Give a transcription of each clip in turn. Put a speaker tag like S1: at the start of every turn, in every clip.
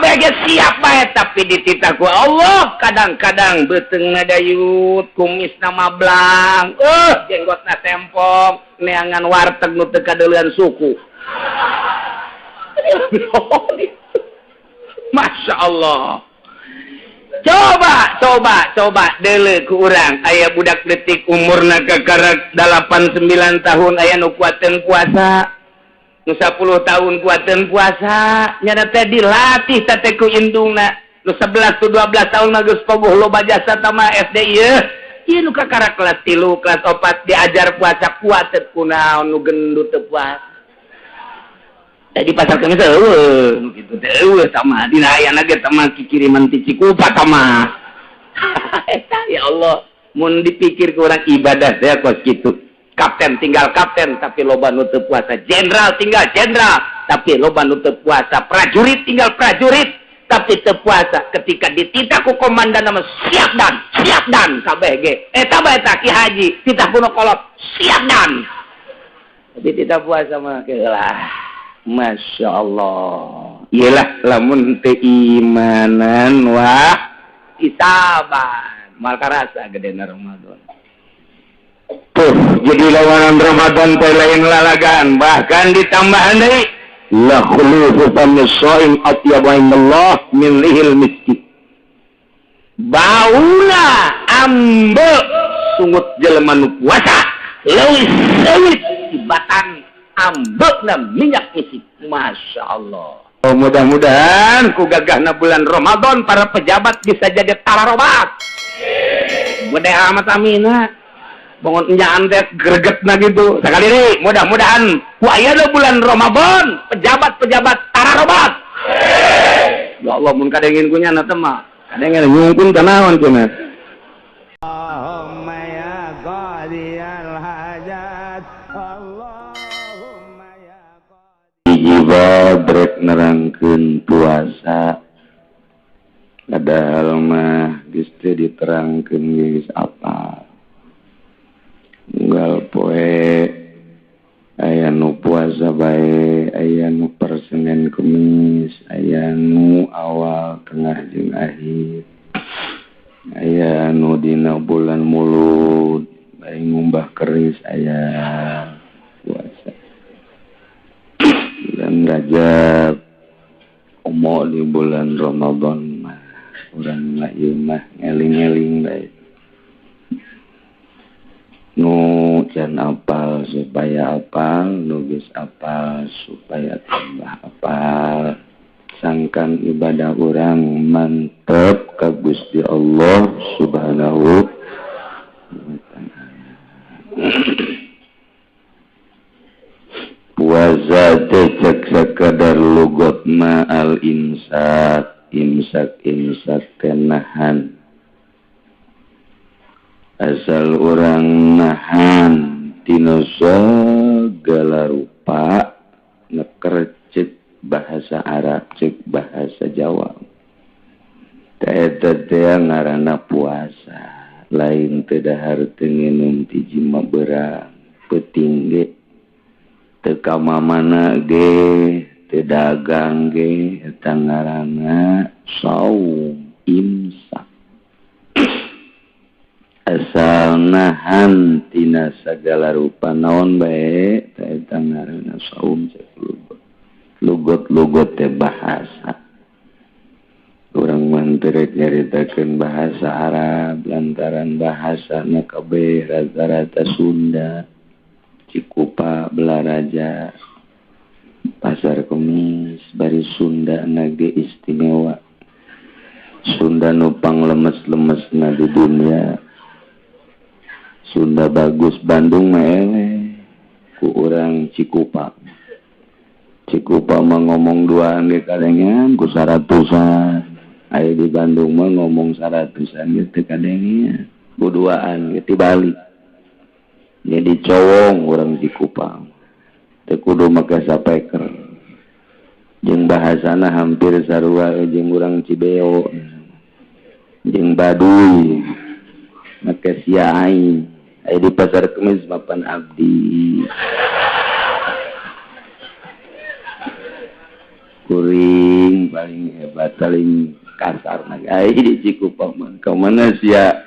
S1: Kabeh ge siap bae tapi dititah ku Allah kadang-kadang beuteungna dayut, kumisna mablang, jenggotna tempong, neangan warteg nu teu kadeulean suku. Masya Allah. Coba deuleu ku urang aya budak leutik umurna kakarak 8 9 tahun aya nu kuateun puasa. Nu 10 tahun kuateun puasa, nyana teh dilatih teh ku indungna. Nu 11 tu 12 tahun mah geus pogoh loba jasa tama SD ieu. Ieu nu kakarak kelas 3, kelas 4 diajar puasa kuateun kunaon nu gendut teu puasa. Di pasar Kemis eueuh nu kitu teh eueuh tama dina ayana ge tama kikiriman ti Cikupa tama. Eta ya Allah, mun dipikir ku urang ibadah teh kos kitu. Kapten tinggal kapten tapi loba nu teu puasa, jenderal tinggal jenderal tapi loba nu teu puasa, prajurit tinggal prajurit tapi teu puasa. Ketika dititah ku komandan nama siap dan kabeh ge. Eta bae eta Ki Haji titah ku nu kolot siap dan. Tapi tidak puasa mah keulah. Masya Allah. Iyalah lamun teu imanan wah isaban mal karasa gedena Ramadan. Tuh jadi lawanan Ramadan teh lain lalagan, bahkan ditambahan deui la khulufu famis shaim atyabu indallah min rihil miski. Bauna ambe sungut jelema nu puasa leuwih seuit tibatan ambekna minyak misik. Masya Allah. Oh, mudah-mudahan ku gagahna bulan Ramadan para pejabat bisa jadi tararobat. Gede amat amina. Bangun enyaan teh gregetna gitu. Sekali deui mudah-mudahan ku ayeuna bulan Ramadan pejabat-pejabat tararobat. Ya Allah mun kadengin ku nyana teh mah. Kadengin nyungkun teh naon cenah.
S2: Allahumma ya qadiyal hajat.
S1: Jiwa brek nerangkeun puasa padahal mah geus teu diterangkeun geus apa unggal poe aya nu puasa bae, aya nu per Senin Kemis, aya nu awal tengah jeung akhir, aya nu dina bulan Mulud bae ngumbah keris aya puasa. Bulan Rajab omo di bulan Ramadan mah urang mah ieu mah ngeling-eling bae. Nu can apal supaya apal, nu geus apal supaya tambah apal. Sangkan ibadah urang mantep ka Gusti Allah Subhanahu wa ta'ala. Puasa teh cek sakadar lugot ma al imsak, imsak imsak kenahan. Asal orang nahan tina segala rupa neker cek bahasa Arab cek bahasa Jawa. Eta teh ngaranna puasa, lain teu dahar teu nginum ti jima beurang peuting ge. Teu ka mamana ge, teu dagang ge, eta ngaranna saum imsak. Asal nahan tina sagala rupa naon bae, eta ngaranna saum cek lugot. Lugot-lugot teh bahasa. Urang mah teu rek nyaritakeun bahasa Arab lantaran bahasana kabeh rata-rata Sunda. Cikupa, Belaraja, Pasar Kemis, bari Sunda nage istimewa. Sunda nupang lemes-lemesna di dunia. Sunda bagus Bandung mah eleh ku urang Cikupa. Cikupa mah ngomong duaan ge kadengean ku 100-an. Aya di Bandung mah ngomong 100-an ge teu kadengean. Ku duaan ge ti Bali. Jadi cowong orang Cikupa. Teu kudu make sapeker. Jeung bahasana hampir sarua jeung urang Cibeo. Jeung Baduy. Make sia aing. Aya di Pasar Kemis mapan abdi. Kuring paling hebat, paling kasar ai di Cikupa mah. Ka mana sia?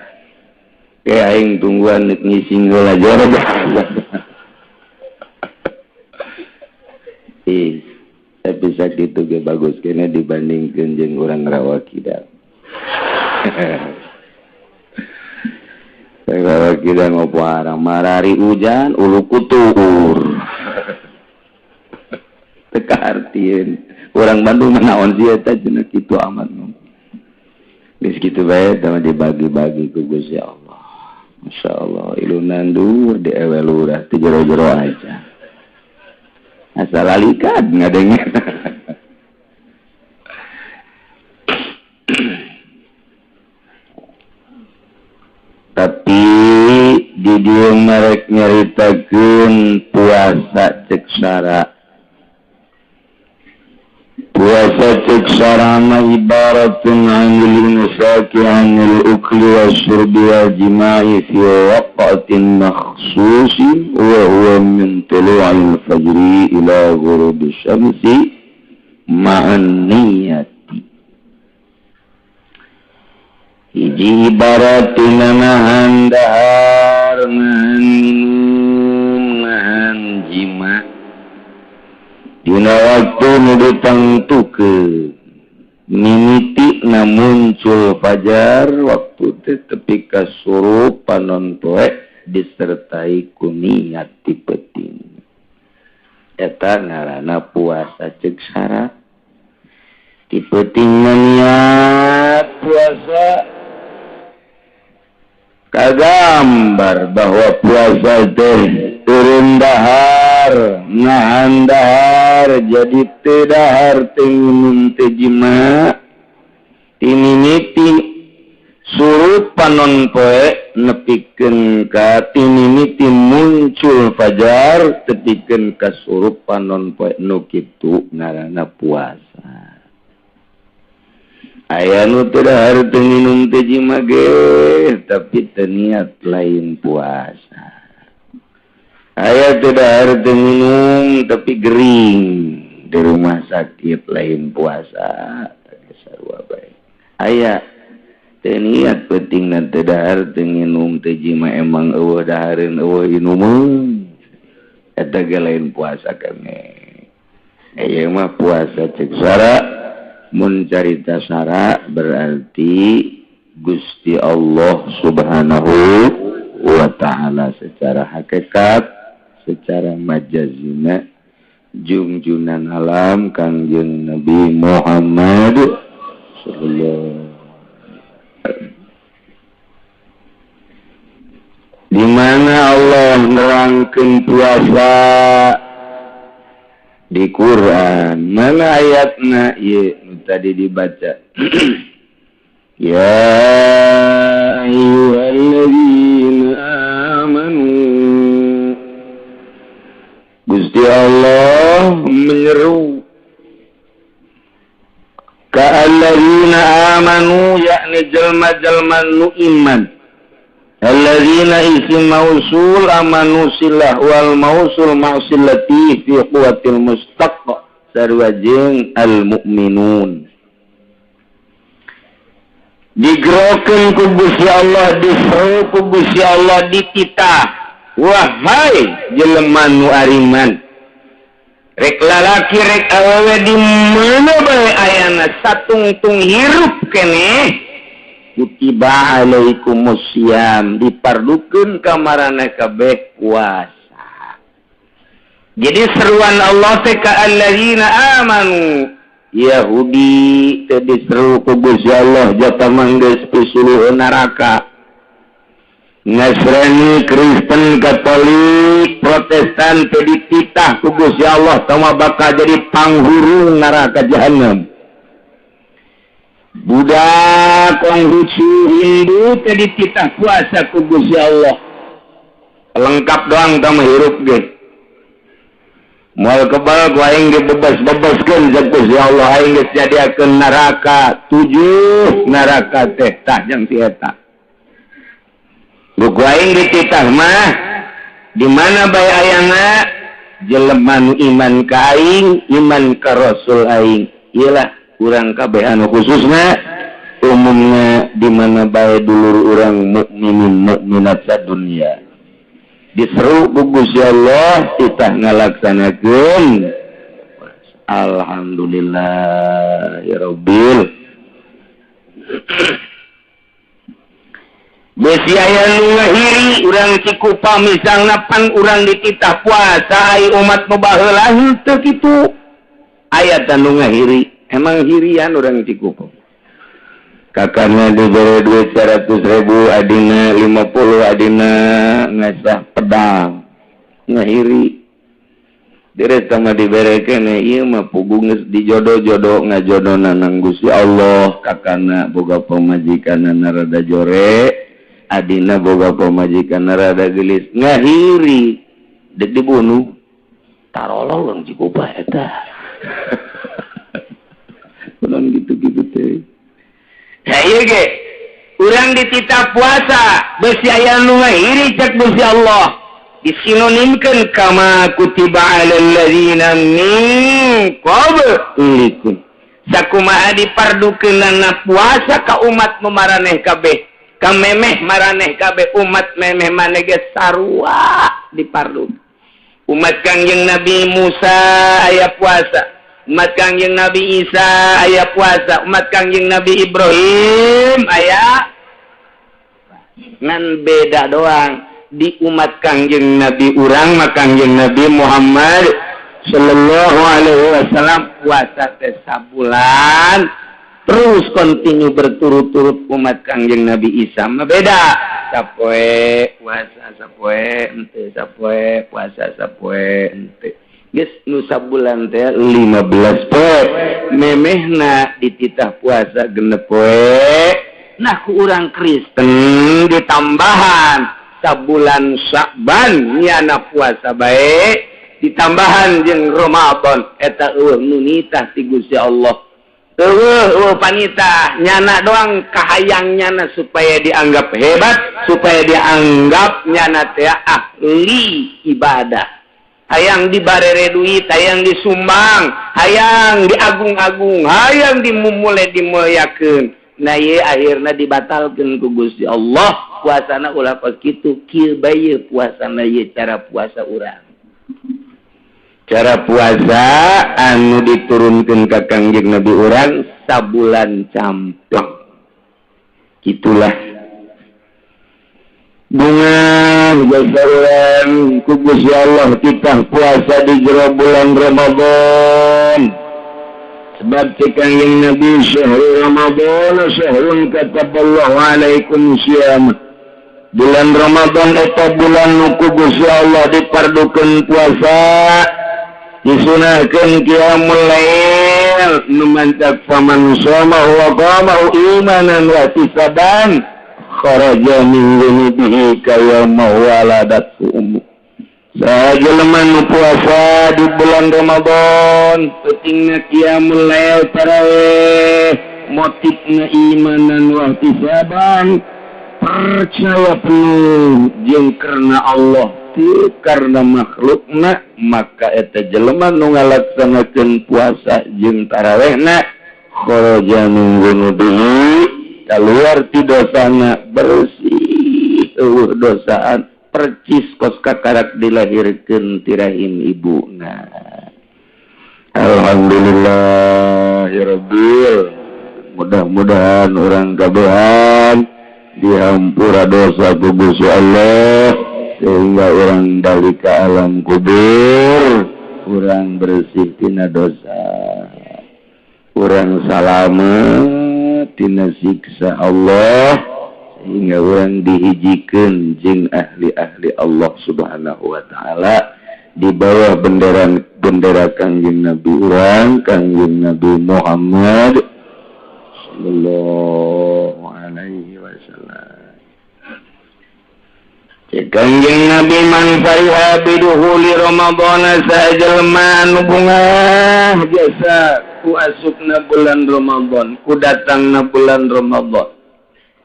S1: Ke aing tungguan ngising heula jero. Ih, tapi sakitu ge bagus kene dibandingkeun jeung urang Rawa Kidal. Rawa Kidal ngopo arang marari hujan ulu kutur. Teu kahartieun. Urang Bandung mah naon sih eta cenah kitu amat. Geus kitu bae tah dibagi-bagi ku Gusti Allah. Masya Allah, ilunan dur di ewe lurah teu jero-jero aja. Asal alikan ngadengnya. Tapi di dieu merek nyaritakeun puasa cek sara. Puasa cek sara mah ibaratun anil imsaki anil ukli wasyurbi wal jima'i fi waqtin makhsusin wa huwa min tulu'il fajri ila ghurubi syamsi ma'an niyyati. Hiji ibaratina nahan dahar, nahan minum, nahan jima' dina waktu nu ditangtukeun mimiti na muncul fajar waktu teh tepi ka surup panon poe disertai ku niat ti peuting. Eta ngaranna puasa ceuk sara. Ti peuting niat puasa kagambar bahwa puasa teh turun dahar, nahan dahar, jadi teu dahar teu minum teu jima, timimiti surut panon poe nepikeun ka timimiti muncul fajar tepikeun ka surup panon poe nu kitu ngaranna puasa. Aya nu teu dahar teu minum teu jima ge tapi teu niat lain puasa. Aya teu dahar teu minum tapi gering di rumah sakit lain puasa. Sarua bae. Aya teu niat peutingna teu dahar teu minum teu jima emang eueuh dahareun eueuh inumeun. Eta ge lain puasa keneh. Ieu mah puasa ceuk sara. Mun carita sara berarti Gusti Allah Subhanahu wa ta'ala secara hakikat, secara majazina jungjunan alam Kangjeng Nabi Muhammad sallallahu. Di mana Allah nerangkeun puasa di Quran, mana ayatna ieu nu tadi dibaca. Ya ayyuhalladzina amanu. Gusti Allah menyeru ka alladzina amanu yakni jelma-jelma nu iman. Alladzina isim mausul amanu silah wal mausul ma'silati fi quwwatil mustaq sarua jeung al mukminun. Digerokeun ku Gusti Allah, diseru ku Gusti Allah, dititah, wahai jelema nu ariman, rek lalaki rek awewe di mana bae ayana satungtung hirup keneh, kutiba alaikumusiyam, dipardukeun ka maraneh kabeh puasa. Jadi seruan Allah teh ka alladzina amanu. Yahudi teh diseru ku Gusti Allah jata manggeus pisuluh neraka. Nasrani, Kristen, Katolik, Protestan teh dititah ku Gusti Allah tama bakal jadi panghurung neraka jahanam. Buddha, Konghucu, Hindu teh dititah puasa ku Gusti Allah. Lengkap doang tama hirup ge. Moal kebal ku aing ge bebas-bebaskeun jeung Gusti Allah, aing geus nyadiakeun neraka 7 neraka teh tah jeung si eta. Ku aing dititah mah di mana bae ayana Jelema nu iman ka aing, iman ka Rasul aing. Iyalah urang kabeh anu khususna, umumnya di mana bae dulur urang mukminin mukminat sadunia diseru ku Gusti Allah titah ngalaksanakeun. Alhamdulillah ya Rabbil. Besi aya nu ngahiri urang Cikupa misalna, pan urang dititah puasa, ai umat nu baheula henteu kitu. Aya tah nu ngahiri, emang hirian urang Cikupa. Kakaknya diberi duit 100 ribu, adina 50, adina ngasah pedang, ngahiri. Dire sama dibere kene ieu mah puguh geus dijodoh-jodoh, ngajodona nang Gusti Allah. Kakana boga pamajikan rada jore, adina boga pamajikan rada gelis, ngahiri, dek dibunuh. Tarolol urang Cikupa eta. Urang gitu-gitu teh. Nah, ieu ge urang dititah puasa, besi aya nu ngahiri. Cek Gusti Allah disinonimkeun kama kutiba alal ladzina min qablikum, sakumaha dipardukeunana puasa ka umat nu maraneh kabeh, ka memeh maraneh kabeh. Umat memeh maneh ge sarua dipardu. Umat Kangjeng Nabi Musa aya puasa, umat Kangjeng Nabi Isa aya puasa, umat Kangjeng Nabi Ibrahim aya, ngan beda doang di umat Kangjeng Nabi urang mah, Kangjeng Nabi Muhammad Sallallahu Alaihi Wasallam, puasa teh sabulan terus kontinu berturut-turut. Umat Kangjeng Nabi Isa mah beda, sapoe puasa, sapoe henteu, sapoe puasa, sapoe henteu. Geus nu sabulan teh 15 poe, memehna dititah puasa 6 poe. Nah, ku urang Kristen ditambahan sabulan Sya'ban, nyana puasa bae, ditambahan jeung Ramadan. Eta euweuh nu nitah ti Gusti Allah, euweuh, euweuh panitah. Nyana doang kahayang nyana supaya dianggap hebat, supaya dianggap nyana teh ahli ibadah, hayang dibarere duit, hayang disumbang, hayang diagung-agung, hayang dimumule, dimuliakeun. Nah, ieu akhirna dibatalkeun ku Gusti Allah. Puasana ulah kos kitu, kieu bae puasana. Ieu cara puasa urang, cara puasa anu diturunkan ke Kangjeng Nabi urang sabulan campleng. Itulah bungah jasa urang ku Gusti Allah kita puasa di jero bulan Ramadan, sebab cek Kangjeng Nabi, syahrul Ramadan syahrun kataballahu alaikum siyam. Bulan Ramadan eta bulan nu ku Gusti Allah dipardukeun puasa, disunahkeun qiyamul lail, nu mancak faman shamahu wa qamahu imanan wa ihtisaban kharaja min dzunubihi kayawma waladatu ummu. Saha jelema nu puasa di bulan Ramadan, pentingna qiyamul lail, tarawih, motifna imanan wa ihtisaban, percaya penuh jeung karena Allah teu karena makhlukna, maka eta jelema nu ngalaksanakeun puasa jeung tarawehna kharaja min dzunubihi, keluar ti dosana, bersih, euweuh dosaan, percis kos kakarak dilahirkeun ti rahim ibuna. Alhamdulillah ya Rabbil. Mudah-mudahan urang kabehan dihampura dosa ku Gusti Allah, sehingga urang balik ke alam kubur urang bersih tina dosa, urang salamet tina siksa Allah, sehingga urang dihijikeun jeung ahli-ahli Allah Subhanahu wa taala di bawah bendera bendera Kangjeng Nabi urang, Kangjeng Nabi Muhammad sallallahu alaihi wasallam. Cek Kangjeng Nabi, man fariha bidukhuli Ramadan, saha jelema anu bungah jasa ku asupna bulan Ramadan, ku datangna bulan Ramadan.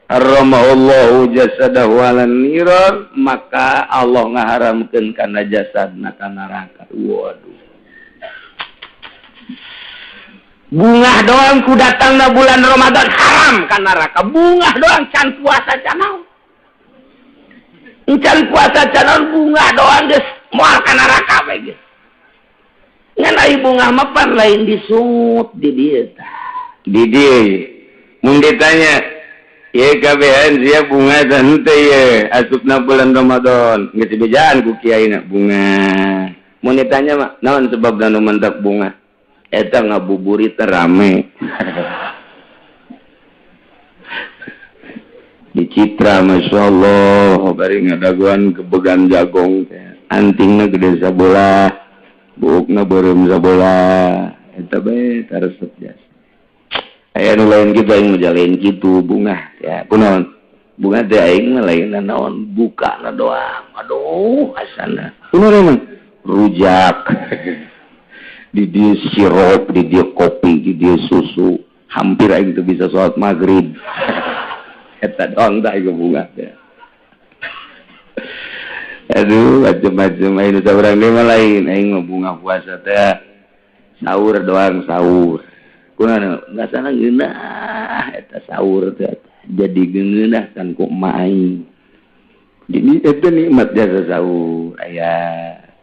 S1: Harramallahu jasadahu 'alan niran, maka Allah ngaharamkeun kana jasadna ka neraka. Waduh. Bungah doang ku datangna bulan Ramadan haram ka neraka. Bungah doang can puasa can naon. Can puasa can naon bungah doang geus moal ka neraka bae geus. Ngan ai bungah mah pan lain disungut di dieu tah. Di dieu mun ditanya ye kabehan sia bunga teh henteu ye asupna bulan Ramadan geus dibejaan ku kiaina bunga. Mun ditanya mah naon sebabna nu mentak bunga? Eta ngabuburit rame. Di Citra Masya Allah bari ngadaguan kebegan jagong antingna gede sabola buukna beureum sabola eta bae taresep jasa. Aya nu lain kitu aing mah lain kitu bunga ya kunaon bunga teh aing mah lain naon bukana doang aduh asana kunaon emang rujak. Di dia sirup, di dia kopi, di dia susu, hampir aing teu bisa sholat maghrib. Eta doang tah aing bunga teh. Aduh, macem-macem aing saurang deui mah lain, aing mah bunga puasa teh sahur doang sahur. Kunaon ngasana ngeunah eta sahur teh jadi geunah kan ku emak aing. Jadi eta nikmat jasa sahur aya.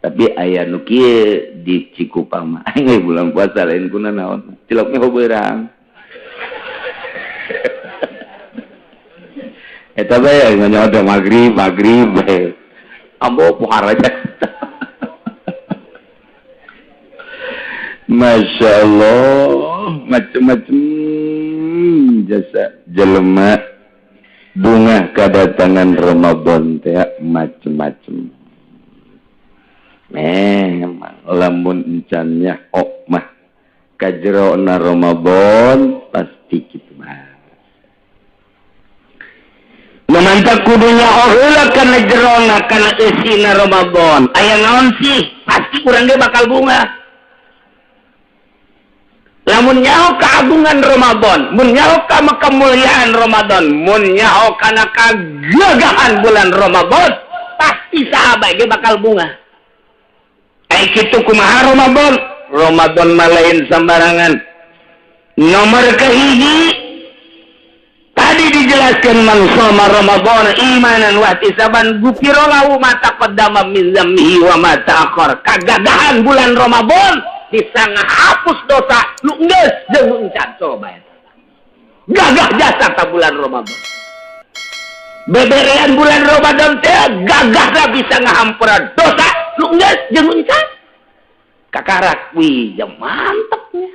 S1: Tapi aya nu kieu di Cikupang mah aing bulan puasa lain kuna naon ciloknya hobeurang eta bae aing nyaho magrib magrib bae ambo pohar aja. Masya Allah macem-macem jasa jelema bunga kadatangan Ramadan teh macem-macem. Memang lamun encannya ok mah kajerona Ramadan pasti kitu mah. Memantap kudunya heula kana jerona kana eusina Ramadan. Aya naon sih? Pasti urang ge bakal bunga. Lamun nyaho keagungan Ramadan, mun nyaho ka kemuliaan Ramadan, mun nyaho kana kagagahan bulan Ramadan, pasti sahabat ge bakal bunga. Ai kitu kumaha Ramadan? Ramadan mah lain sembarangan. Nomor kahiji tadi dijelaskan man shoma Ramadan imanan wa ihtisaban ghufira lahu ma taqaddama min dzambihi wa ma ta'akhkhar. Kagagahan bulan Ramadan bisa ngahapus dosa nu geus jeung nu encan coba eta. Gagah jasa ta bulan Ramadan. Beberean bulan Ramadan teh gagahna bisa ngahampura dosa nu geus jeung nu encan. Kakarak wih ya mantepnya.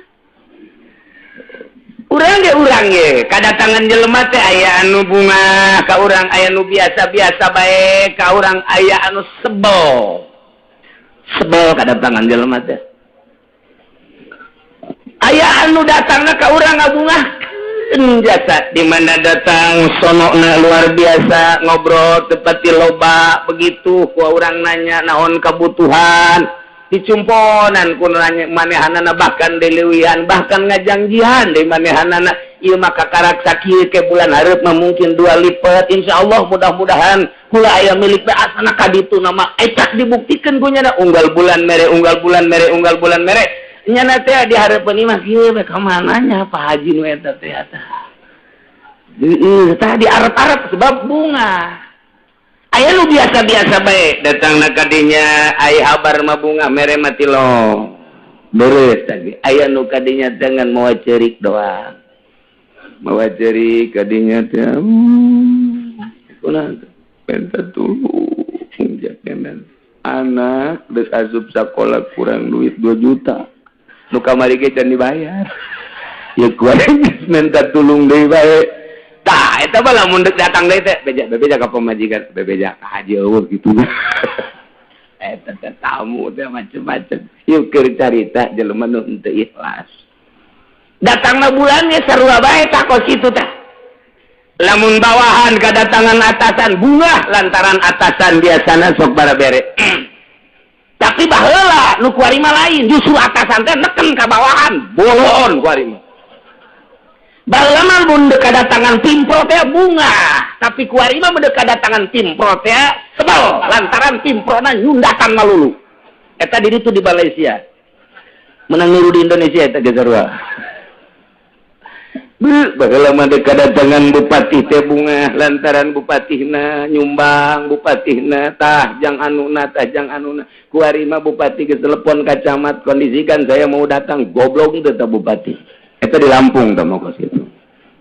S1: Urang ge kadatangan jelema teh aya anu bunga ka urang aya nu biasa-biasa bae ka urang aya anu sebel. Sebel kadatangan jelema teh. Aya anu datangna ka urang ngabungahkeun jasa di mana datang sonokna luar biasa ngobrol tepati loba begitu ku urang nanya naon kebutuhan dicumponan ku nanya manehanana bahkan dileuwihan bahkan ngajangjihan di manehanana ieu mah kakarak sakieu ke bulan hareup mah mungkin 2 lipat insyaallah mudah-mudahan kula aya milik teh asana ka ditu nama ecak dibuktikeun ku nya unggal bulan mere unggal bulan mere unggal bulan mere nyana teh di hareupeun imah kieu we ka mana nya Pak Haji nu eta teh eta heueuh tah di arep-arep sebab bunga. Aya nu biasa-biasa bae datangna ka dinya ai habar mah bunga mere mah tilong beres tadi aya nu ka dinya dengan mawa ceurik doang mawa ceurik ka dinya teh kunaon minta tulung jakenan anak geus asup sakola kurang duit 2 juta nu kamari ge can dibayar ya kuari minta tulung deui bae. Tah eta mah lamun deuk datang deui teh beja bebeja ka pamajikan bebeja ka haji eueuh kitu. Eta teh tamu teh macem-macem ieu keur carita jelema nu henteu ikhlas. Datangna bulan ge sarua bae tah kos kitu tah. Lamun bawahan kadatangan atasan bunga lantaran atasan biasana sok barabere. Tapi baheula nu kuari mah lain justru atasan teh neken ka bawahan bolon kuari mah. Baheula mah mun deuk kadatangan pimpro teh bunga, tapi kuari mah mun deuk kadatangan pimpro teh sebel lantaran pimprona nyundatan malulu. Eta di ditu di Malaysia. Menang niru di Indonesia eta ge sarua. Baheula mah deuk kadatangan bupati teh bunga lantaran bupatihna nyumbang, bupatihna tah jang anuna tah jang anuna. Kuari mah bupati geus telepon ka camat, kondisikan saya mau datang, goblok teh tah bupati. Eta di Lampung tah mau kos kitu.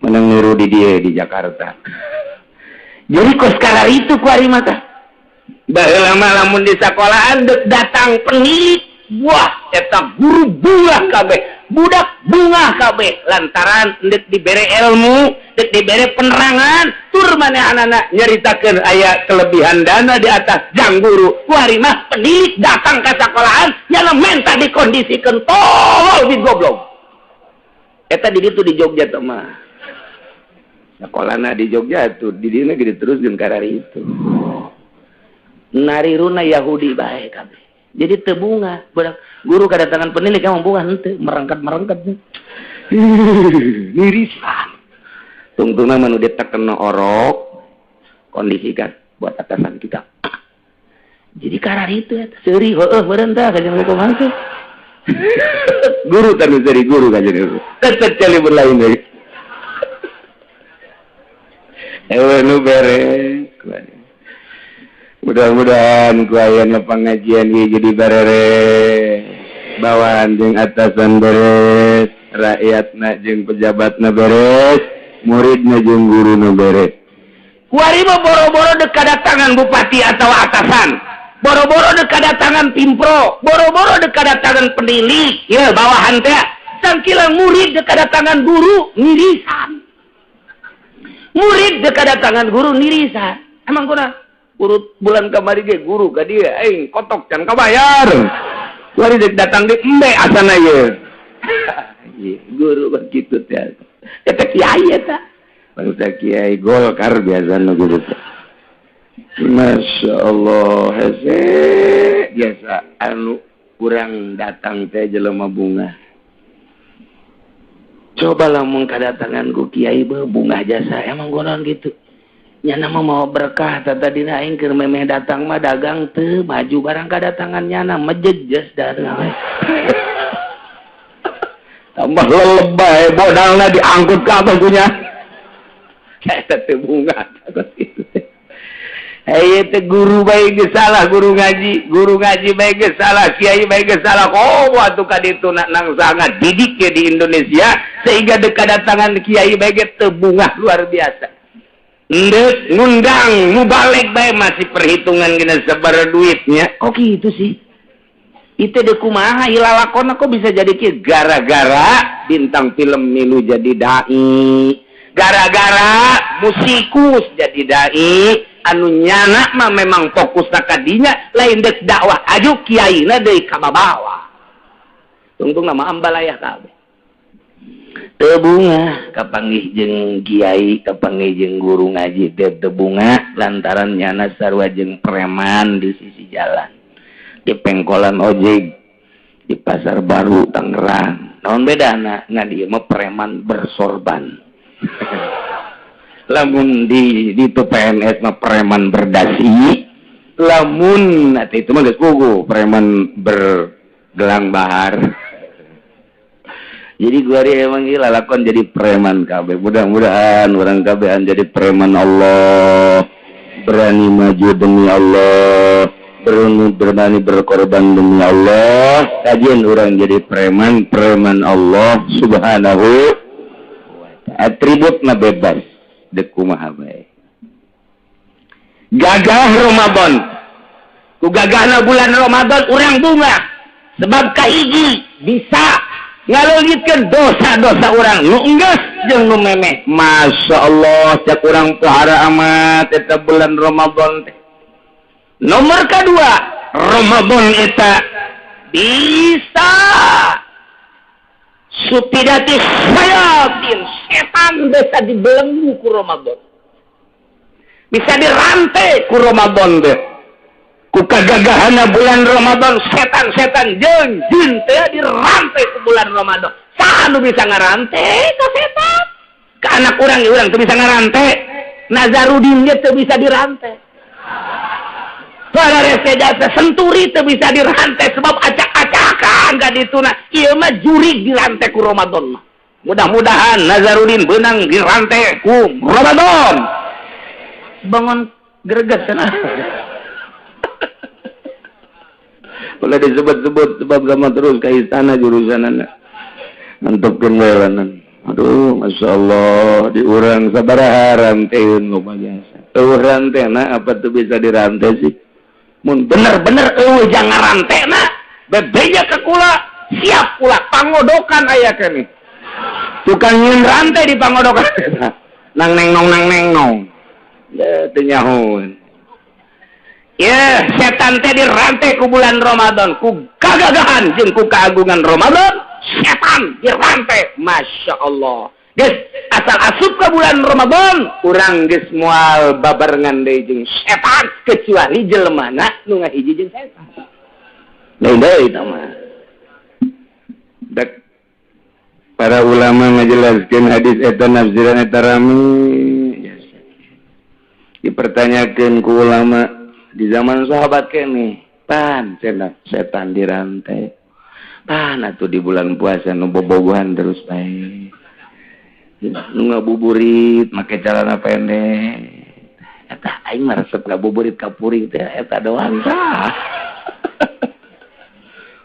S1: Menang niru di dieu di Jakarta. Jadi kos kararitu kuari mah tah. Baheula mah lamun di sekolahan deuk datang penilik, wah eta guru bungah kabeh, budak bungah kabeh lantaran deuk dibere ilmu, deuk dibere penerangan, tur manehanana nyaritakeun aya kelebihan dana di atas jang guru. Kuari mah penilik datang ka sekolahan nyana menta dikondisikeun tolol di goblok. Eta di ditu di Jogja teh mah. Sekolahna di Jogja tuh di dieu gede terus jeung karari itu. Nariruna Yahudi bae kabeh. Jadi teu bunga, budak guru kedatangan penilik emang bunga henteu, merengket-merengket. Mirisan. Tungtungna mah nu ditekena orok, kondisikan buat atasan kita. Jadi karari itu eta seuri heueuh meureun tah kajian kumaha teh. Guru tadi seuri guru kajian itu. Tetep cali berlain deui. Ewe nu beres. Mudah-mudahan ku ayana pengajian ieu jadi beres. Bawahan jeung atasan beres, rakyatna jeung pejabatna beres, muridna jeung guruna beres. Kuari mah boro-boro deuk kadatangan bupati atau atasan, boro-boro deuk kadatangan pimpro, boro-boro deuk kadatangan penilik, ya bawahan teh sangkilang murid deuk kadatangan guru nirisan. Murid deuk kadatangan guru nirisan. Emang kuna urut bulan kamari ge guru ka dieu aing kotok can kabayar. Kuari deuk datang di embe asana ieu. Guru begitu teh. Eta kiai eta. Bangsa kiai Golkar biasana guru teh. Masya Allah, hese biasa anu kurang datang teh jelema bunga. Coba lamun kadatangan ku kiai beuh bunga jasa emang gonon gitu. Nyana mah mau berkah tata dina aing keur memeh datang mah dagang teu maju barang kadatangan nyana mejejes datang. Tambah lelebay modalna diangkut ka abah punya. Eta teh bunga takut itu teh. Hei teh guru bae geus salah guru ngaji bae geus salah, kiai bae geus salah. Oh atuh ka ditu nang sangat didik ya di Indonesia sehingga deuk kadatangan kiai bae ge teu bungah luar biasa. Ndek ngundang mubalek bae masih perhitungan gina sabar duitnya. Kok gitu sih? Itu deh kumaha ilalakona kok bisa jadi kieu gara-gara bintang film milu jadi dai, gara-gara musikus jadi dai, anu nyana mah memang fokus kadinya lain dek dakwah aju kiaina deui ka babawa. Tungtung nama ambalayah kabeh. Teu bunga kapanggih jeung kiai, kapanggih jeung guru ngaji teh teu bunga lantaran nyana sarua jeung preman di sisi jalan, di pengkolan ojek, di pasar baru Tangerang. Naon bedana? Ngan ieu mah preman bersorban. Lamun di itu PNS mah preman berdasi, lamun nanti itu mah geus puguh preman bergelang bahar. Jadi gua hari emang gila lakon jadi preman kabeh. Mudah-mudahan orang kabehan jadi preman Allah, berani maju demi Allah, berani berkorban demi Allah. Kajian orang jadi preman, preman Allah Subhanahu wa ta'ala. Atribut na bebas dek kumaha bae. Gagah Ramadan. Ku gagahna bulan Ramadan urang bunga. Sebab kahiji bisa ngaleuitkeun dosa-dosa urang nu enggeus jeung nu memeh. Masya Allah cek urang pohara amat eta bulan Ramadan teh. Nomor kedua, Ramadan eta bisa supidati sayatin setan bisa dibelenggu ku Ramadan, bisa dirantai ku Ramadan deh. Ku kagagahana bulan Ramadan setan-setan jeung jin teh dirantai ku bulan Ramadan. Saha nu bisa ngarantai ka setan? Anak urang urang teu bisa ngarante. Nazarudin ge teu bisa dirante. Para jasa Senturi teu bisa dirante sebab acak-acakan ka dituna. Ieu mah jurig dirante ku Ramadan mah. Mudah-mudahan Nazarudin beunang dirante ku Ramadan. Bangun greget cenah. Boleh disebut-sebut sebab sama terus ke istana jurusanana. Mantepkeun we lanan. Aduh, Masya Allah, diurang sabaraha ranteun loba jasa. Eueuh rantena apa tuh bisa dirante sih? Mun bener-bener eueuh jangan rantena, bebeja ke kula, siap kula pangodokan aya keneh. Tukang nyeun rante di pangodokan. Nang neng nong nang neng nong. Ya teu nyahoeun. Ya, setan teh dirante ku bulan Ramadan, ku kagagahan jeung ku keagungan Ramadan, setan dirante. Masya Allah. Geus asal asup ke bulan Ramadan, urang geus moal babarengan deui jeung setan kecuali jelemana nu ngahiji jeung setan. Lain deui eta mah. Dak para ulama ngajelaskeun hadis eta nafsiran eta rame. Dipertanyakeun ku ulama di zaman sahabat kene, pan cenah setan dirantai. Pan atuh di bulan puasa nu bobogohan terus bae. Nu ngabuburit make celana pendek. Eta aing mah resep ngabuburit ka puring teh eta doang tah.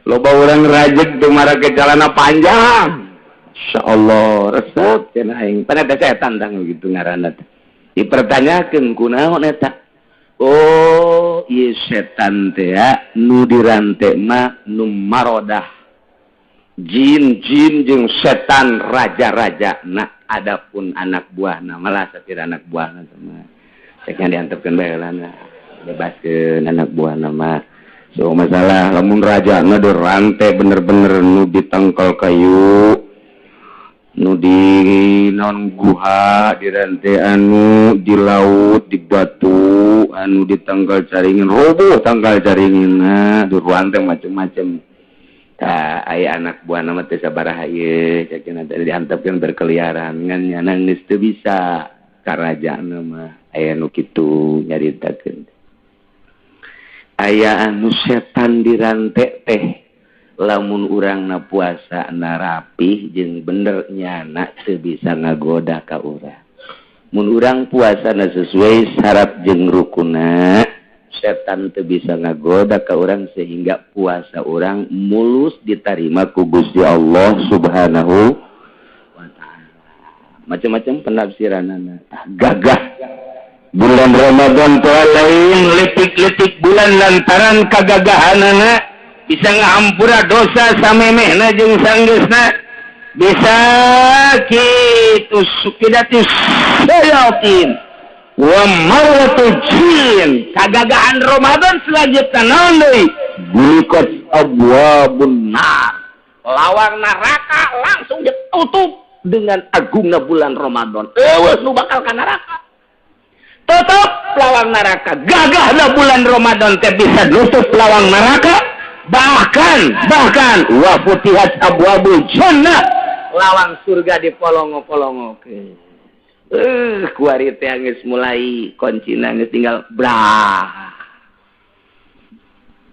S1: Loba urang rajeg teu marake celana panjang. Insyaallah resep cenah aing. Pan eta setan tang gitu ngaranna teh. Dipertanyakeun kunaon eta? Oh, ieu setan teh nu dirante mah nu marodah. Jin-jin jeung setan raja-raja. Nah, adapun anak buahna malah satir anak buahna sama. Ceknya diantepkeun bae lana. Bebaskeun anak buahna mah. So masalah lamun rajana dirante bener-bener nu ditangkal kayu, nu di non guha dirante anu di laut di batu anu di tangkal caringin roboh tangkal caringin nah dirante macem-macem. Tah aya anak buah nama teh sabaraha ieu cekna teh diantepkeun berkeliaran ngan nyana geus teu bisa karajaan mah aya nu kitu nyaritakeun. Aya anu setan dirante teh lamun urangna puasa na rapih jeung bener nyana teu bisa ngagoda ka urang. Mun urang puasana sesuai syarat jeung rukunna, setan teu bisa ngagoda ka urang sehingga puasa urang mulus diterima ku Gusti Allah Subhanahu wa taala. Macam-macam penafsiranana. Gagah bulan Ramadan teh lain letik-letik bulan lantaran kagagahanana bisa ngahampura dosa samemehna jeung sanggeusna bisa kitu sukidatis sayatin wa marwatu jin. Kagagahan Ramadan selanjutnya naon deui? Bulikat abwabun nar, lawang neraka langsung ditutup dengan agungna bulan Ramadan. Eueuh nu bakal ka neraka, tutup lawang neraka. Gagahna bulan Ramadan teh bisa nutup lawang neraka. Bahkan wa futihat abwabul jannah, lawang surga dipolongo-polongokeun. Kuari teh geus mulai kuncina geus tinggal brah.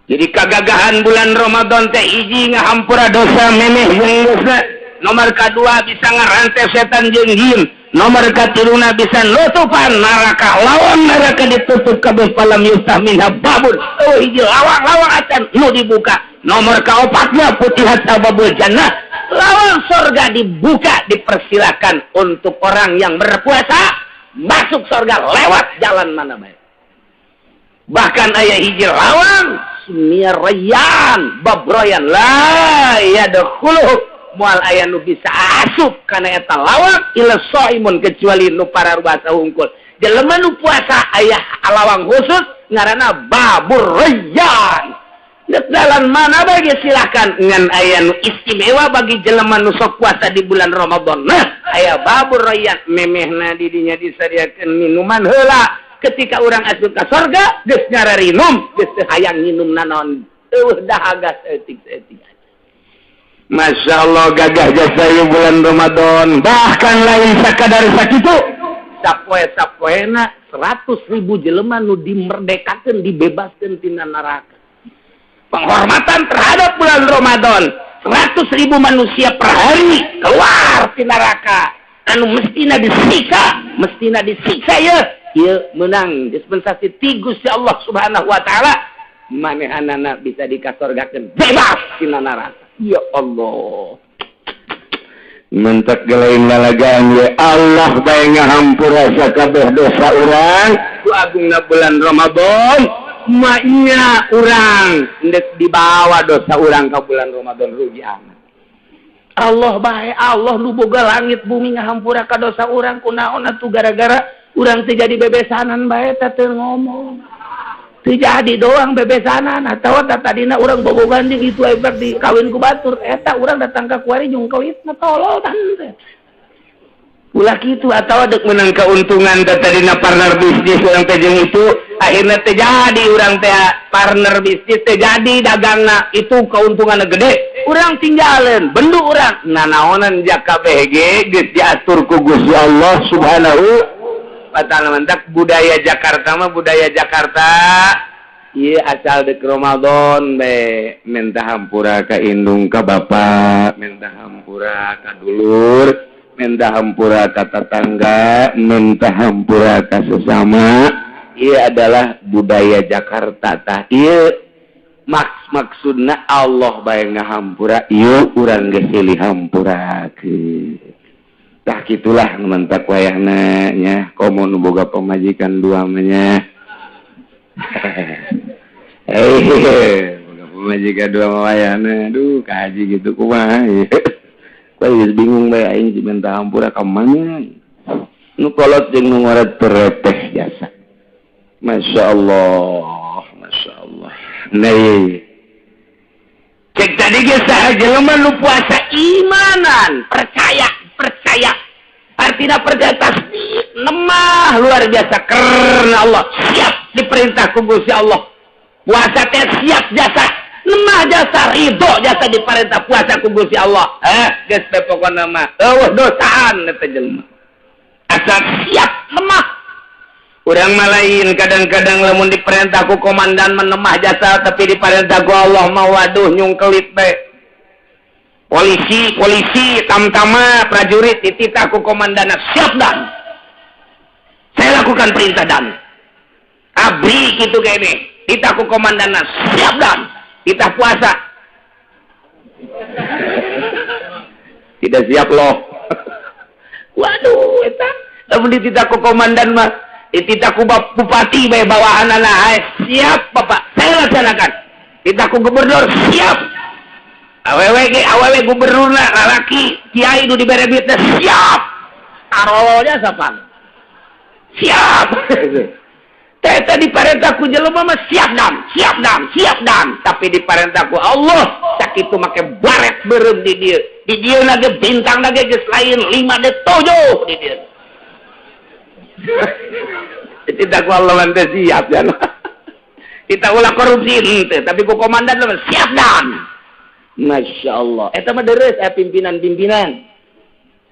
S1: Jadi kagagahan bulan Ramadan teh hiji ngahampura dosa memeh jeung geusna. Nomor kadua bisa ngarante setan jeung jin. Nomor katiluna bisa nutupan neraka, lawang neraka ditutup kabeh falam yuftah minha babun. Oh hiji lawang-lawang acan nu dibuka. Nomor kaopatna putihat abwabul jannah, lawang surga dibuka, dipersilakan untuk orang yang berpuasa masuk surga lewat jalan mana baik. Bahkan aya hiji lawang sumia rayyan babroyan la yadkhuluhu moal aya nu bisa asup kana eta lawang illa shaimun kecuali nu pararuasa hungkul. Jelema nu puasa aya lawang khusus ngaranna babur rayyan. Jalan mana bagi silakan ngan aya nu istimewa bagi jelema nu sok puasa di bulan Ramadan. Nah, aya babur rayyan memehna di dinya disadiakeun minuman heula. Ketika urang asup ka sorga geus ngararinum, geus teu hayang nginum nanaon, eueuh dahaga saeutik-saeutik. Masya Allah gagah jasa ieu bulan Ramadan bahkan lain sakadar sakitu sapoe-sapoena 100.000 jelema nu dimerdekakeun dibebaskeun tina neraka. Penghormatan terhadap bulan Ramadan 100.000 manusia per hari keluar ti neraka anu mestina disiksa ya ieu menang dispensasi ti Gusti Allah Subhanahu wa taala manehanana bisa dikasorgakeun bebas tina neraka. Ya Allah mentak gelain lalagaan ya Allah bae ngahampura sakabeh dosa urang ku agungna bulan Ramadan maknya urang ndek dibawa dosa urang ka bulan Ramadan rugi amat. Allah bae Allah nu boga langit bumi ngahampura ka dosa urang kunaon atuh gara-gara urang teu jadi bebesanan bae teh teu ngomong. Teu jadi doang bebesanan atawa tadina urang bobogan jeung itu hebat di kawin ku batur eta urang datang ka kuari jeung kawitna tolol tan teh. Ulah kitu atawa dek menang keuntungan teh tadina partner bisnis urang teh jeung itu akhirna teh jadi urang teh partner bisnis teh jadi dagangna itu keuntunganna gede urang tinggalin bendu urang nanaonan jaka BG geus diatur ku Gusti Allah Subhanahu wa ta'ala. Mantak budaya Jakarta mah budaya Jakarta ieu asal dek Ramadan be minta hampura ka indung ka bapak minta hampura ka dulur minta hampura ka tetangga minta hampura ka sesama. Ieu adalah budaya Jakarta tah ieu maksudna Allah bae ngahampura ieu urang geus silih hampurakeun. Tah kitulah mentak wayahna nya komo nu boga pamajikan dua mah nya. Boga pamajikan dua mah wayahna aduh kahaji gitu kumaha ieu. Kuy bingung bae aing minta hampura ka mana. Nu kolot jeung nu ngoret tereteh jasa. Masya Allah, Masya Allah. Nah, cek tadi ge saha jelema nu puasa imanan, percaya, percaya. Artinya percaya tasdik, nemah luar biasa karena Allah. Siap diperintah ku Gusti Allah. Puasa teh siap jasa, nemah jasa, ridho jasa diperintah puasa ku Gusti Allah. Geus teh pokona mah eueuh dosaan eta jelema. Asal siap nemah. Urang mah lain kadang-kadang lamun diperintah ku komandan menemah jasa tapi diperintah ku Allah mah waduh nyungkelit bae. Polisi, polisi, tamtama, prajurit dititah ku komandan siap dan. Saya lakukan perintah dan. Abri kitu kene, titah ku komandan siap dan. Titah puasa. Tidak siap loh. Waduh eta lamun dititah ku komandan mah dititah ku bupati bae bawahanana siap bapak saya laksanakan. Dititah ku gubernur siap. Awewe ge awewe gubernurna lalaki kiai nu dibere duitna siap. Tarolnya sapan. Siap. Teh diparentah ku jelema mah siap dam, siap dam, siap dam. Tapi diparentah ku Allah sakitu make baret beureum di dieu. Di dieu na ge bintang na ge geus lain 5 de 7 di dieu. Tidak ku Allah mah siap ya. Kita ulah korupsi henteu, tapi ku komandan mah siap dan. Masya Allah. Eta mah deres pimpinan-pimpinan.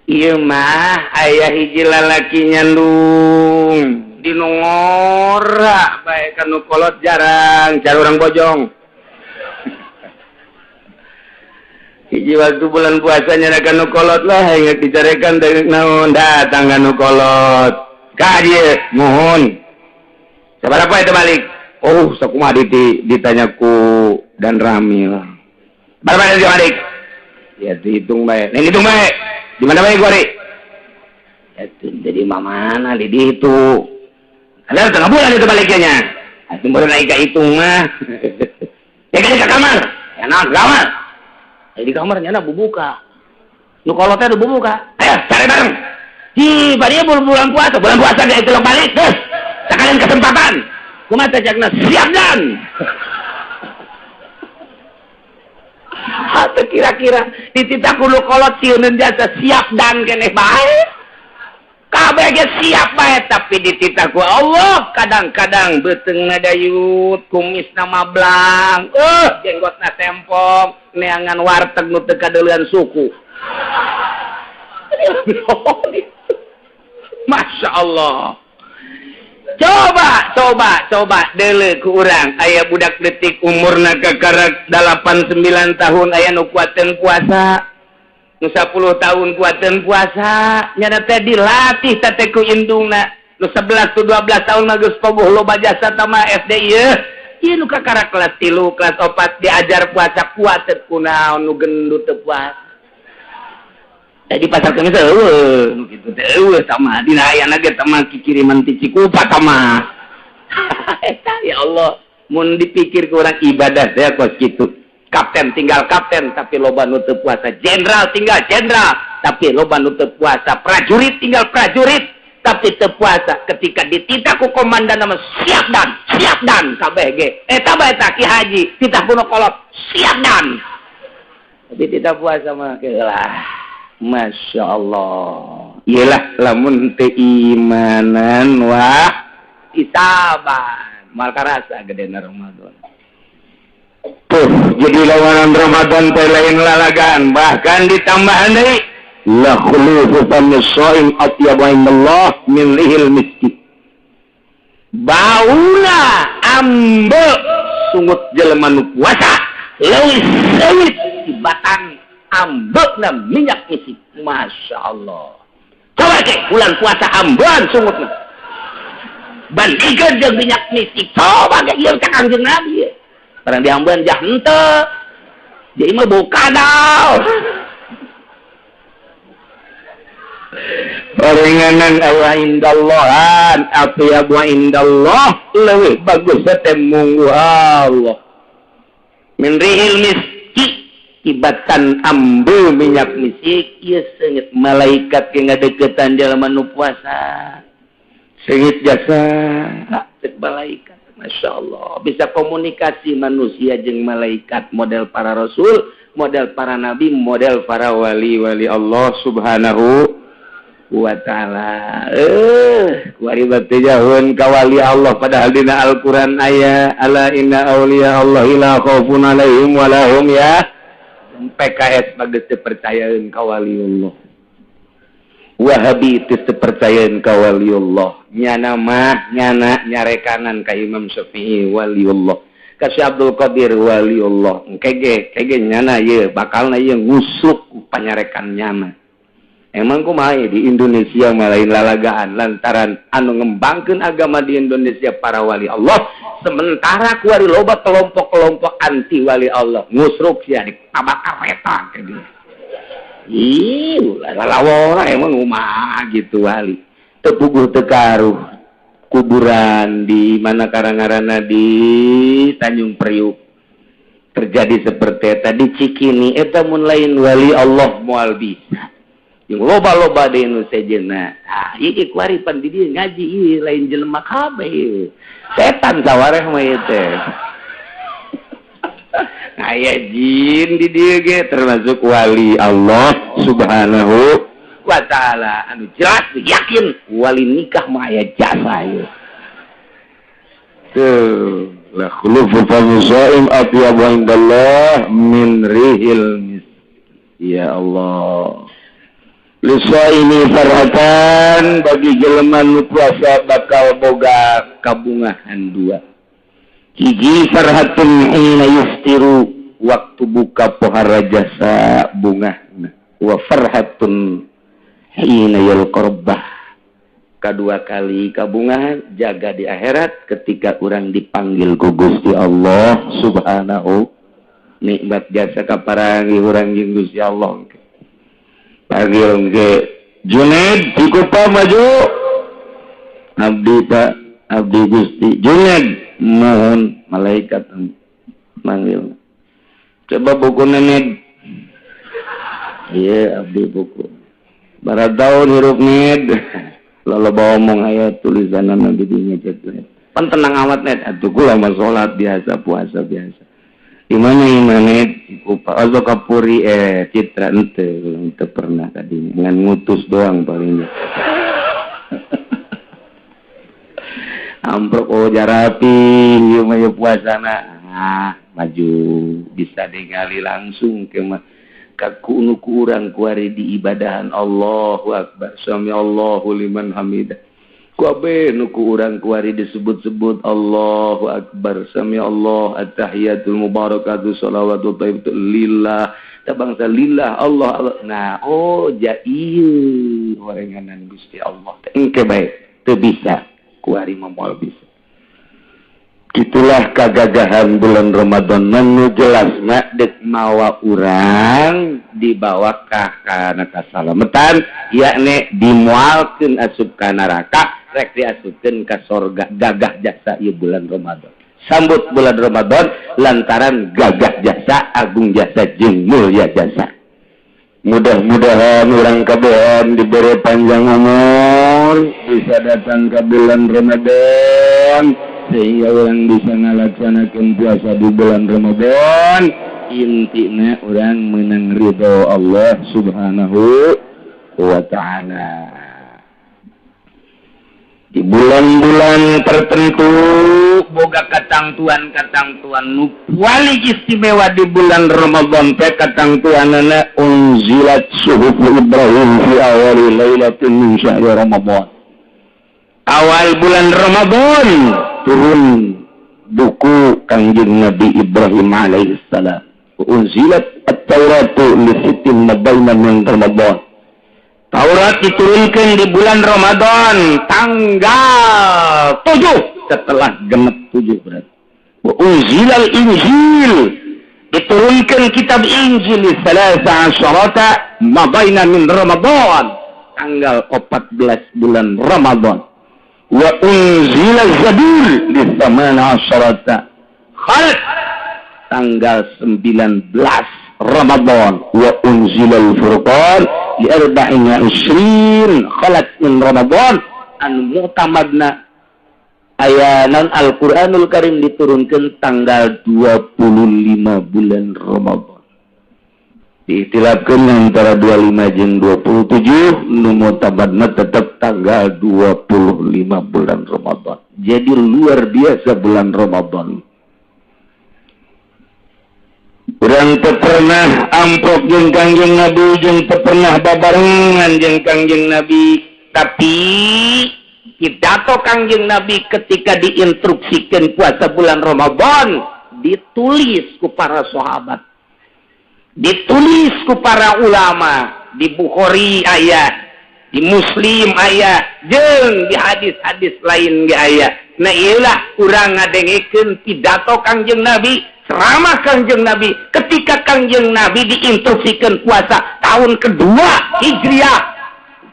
S1: Ieu mah aya hiji lalaki nyandung di nu ngora bae ka nu kolot jarang cari urang bojong. Hiji waktu bulan puasa nyana ka nu kolot lah ingat dicarekan dari naon datang ka nu kolot. Ka dieu muhun. Sabaraha eta balik? Oh, sakumaha ditanya ku dan Ramil. Berapa dia balik? Ya dihitung bae. Nih hitung bae. Di mana bae gua, Ri? Ya jadi mana di dihitung. Ada setengah bulan itu baliknya. Atuh baru naik ka hitung mah. Ya kan ke kamar. Ya nah, ke kamar. Ya, di kamar nyana bubuka. Nu kolotnya udah bubuka. Ayo cari bareng. Hi, bari bulan puasa gak itu balik terus. Sekalian kesempatan. Kumaha teh cakna siap dan. Atau kira-kira dititah ku nu kolot sieuneun jasa siap dan keneh bae. Kabeh ge siap bae tapi Tapi dititah ku Allah kadang-kadang beuteungna dayut, kumisna mablang, jenggotna sempong, neangan warteg nu teu kadeulean suku. Masya Allah. Coba deuleu ku urang aya budak leutik umurna kakara 8 9 tahun aya nu kuateun puasa. Nu 10 tahun kuateun puasa, nyana teh dilatih teh ku indungna. Nu 11 tu 12 tahun mah geus pogoh loba jasa tama SD ieu. Ieu nu kakara kelas 3, kelas 4 diajar puasa kuateun kunaon nu gendut teu puasa. Di pasar kemis eueuh nu kitu teh eueuh tama dina ayana ge tama kikiriman ti Cikupa tama. Eta ya Allah, mun dipikir ku urang ibadah teh kos kitu. Kapten tinggal kapten tapi loba nu teu puasa, jenderal tinggal jenderal tapi loba nu teu puasa, prajurit tinggal prajurit tapi teu puasa. Ketika dititah ku komandan nama siap dan kabeh ge. Eta bae eta Ki Haji titah ku nu kolot siap dan. Tapi tidak puasa mah lah. Masya Allah. Iyalah lamun teu imanan wah isaban mal karasa gedena Ramadan. Tuh jadi lawanan Ramadan teh lain lalagaan, bahkan ditambahan deui la khulufu famis shaim atyabu indallah min rihil miski. Bauna ambe sungut jelema nu puasa leuwih seungit tibatan ambekna minyak misik. Masya Allah. Coba ke bulan puasa ambean sungutna bandingkeun jeung minyak misik. Coba ke ieu cak Kangjeng Nabi barang diambean jah henteu jadi mah bau kadal. Paringanan aya indallahan atyabu indallah leuwih bagus teh munggu Allah min rihil miski tibatan ambe minyak misik. Ieu seungit malaikat ge ngadeukeutan jalma nu puasa seungit jasa cek malaikat. Masya Allah bisa komunikasi manusia jeung malaikat, model para rasul, model para nabi, model para wali-wali Allah subhanahu wa ta'ala. Kuari bate jahun ka wali Allah padahal dina Al-Qur'an aya ala inna auliya Allah la khaufun alaihim wa lahum ya. PKS bagus teu percayaeun ka waliullah. Wahabi teu percayaeun ka waliullah. Nyana mah nyana nyarekanan ka Imam Syafi'i waliullah. Ka Syekh Abdul Qadir waliullah. Kege kege nyana ieu bakalna ieu ngusuk panyarekan nyana. Emang kumaha di Indonesia mah lain lalagaan lantaran anu ngembangkeun agama di Indonesia para wali Allah, sementara kuari loba kelompok-kelompok anti wali Allah ngusruk sia ditabak kareta ke dia. Ih, lalawora emang kumaha gitu wali. Teu puguh teu karuh kuburan di mana karangarana di Tanjung Priuk terjadi seperti eta di Cikini eta mun lain wali Allah moal bisa. Yang loba-loba di nu sejenna. Ah, ieu kuari pan di dieu ngaji ieu lain jelema kabeh. Setan sawareh mah ieu teh. Aya jin di dieu ge termasuk wali Allah subhanahu wa ta'ala. Anu jelas yakin wali nikah mah aya jasa ieu. Tuh, la khulufu famis shaim atyabu indallah min rihil mis. Ya Allah. Lisaimi farhatan bagi jelema nu puasa bakal boga kabungahan dua. Hiji farhatun hina yuftiru waktu buka pohara jasa bungahna, wa farhatun hina yalqa rabbah. Kadua kali kabungahan jaga di akhirat ketika urang dipanggil ku Gusti Allah subhanahu. Nikmat jasa kaparangi urang jeung Gusti Allah. Panggil ke Junaid Cikupa maju. Abdi Pak, abdi Gusti Junaid mohon malaikat manggil. Coba buku nenek. Iya abdi buku. Barat tahun hirup ned. Lalu bawa omong aya tulisan nabi di ngecek. Pan tenang amat ned. Atuh kula mah salat biasa, puasa biasa. Di mana imane Cikupa atau Kapuri Citra ente pernah tadi ngan ngutus doang palingnya. Amprok oh jarapi ieu mah puasana. Ah, maju bisa ningali langsung ke mah ka nu ku urang kuari di ibadahan Allahu akbar sami Allahu liman hamidah. Kabeh nu ku urang kuari disebut-sebut Allahu akbar sami Allah at-tahiyatul mubarakatuh shalawatu thayyibatu lillah ta bangsa lillah Allah Allah. Nah oh ja ieu orenganan Gusti Allah teh engke bae teu bisa kuari mah moal bisa. Itulah kagagahan bulan Ramadan nu jelas mah dek mawa urang dibawa ka kana kasalametan yakni dimualkeun asup ka neraka rek diasupkeun ka sorga. Gagah jasa ieu bulan Ramadan. Sambut bulan Ramadan lantaran gagah jasa, agung jasa jeung mulia jasa. Mudah-mudahan urang kabehan diberi panjang umur bisa datang ke bulan Ramadan sehingga orang bisa ngalaksanakan puasa di bulan Ramadan. Intinya orang menang ridho Allah Subhanahu wa ta'ala. Di bulan-bulan tertentu boga katangtuan-katangtuan nu paling istimewa di bulan Ramadan teh katangtuanana unzilat suhuf Ibrahim fi awali lailatin min syahri Ramadan. Awal bulan Ramadan turun buku Kangjeng Nabi Ibrahim alaihissalam. Unzilat at-Tauratu li sittin mabaina min Ramadan. Taurat diturunkan di bulan Ramadan tanggal 7 setelah genep 7 berarti. Unzilal Injil diturunkan kitab Injil salasa asyarata mabaina min Ramadan tanggal 14 bulan Ramadan. Wa unzila Zabur di thamana asyarata khalq tanggal 19 Ramadan. Wa unzila al-Furqan li arba'in wa isrin khalat min Ramadan. Anu mu'tamadna aya non Al-Qur'anul Karim diturunkan tanggal 25 bulan Ramadan. Diitilafkeun antara 25 jeung 27, nu mu'tamadna tetap tanggal 25 bulan Ramadan. Jadi luar biasa bulan Ramadan. Urang teu pernah amprok jeung Kangjeng Nabi, jeung teu pernah babarengan jeung Kangjeng Nabi, tapi pidato Kangjeng Nabi ketika diinstruksikan puasa bulan Ramadan ditulis ku para sahabat, ditulis ku para ulama, di Bukhari aya, di Muslim aya, jeung di hadis-hadis lain ge aya. Nah ieulah urang ngadengekeun pidato Kangjeng Nabi, ceramah Kangjeng Nabi ketika Kangjeng Nabi diinstruksikan puasa tahun kedua Hijriah.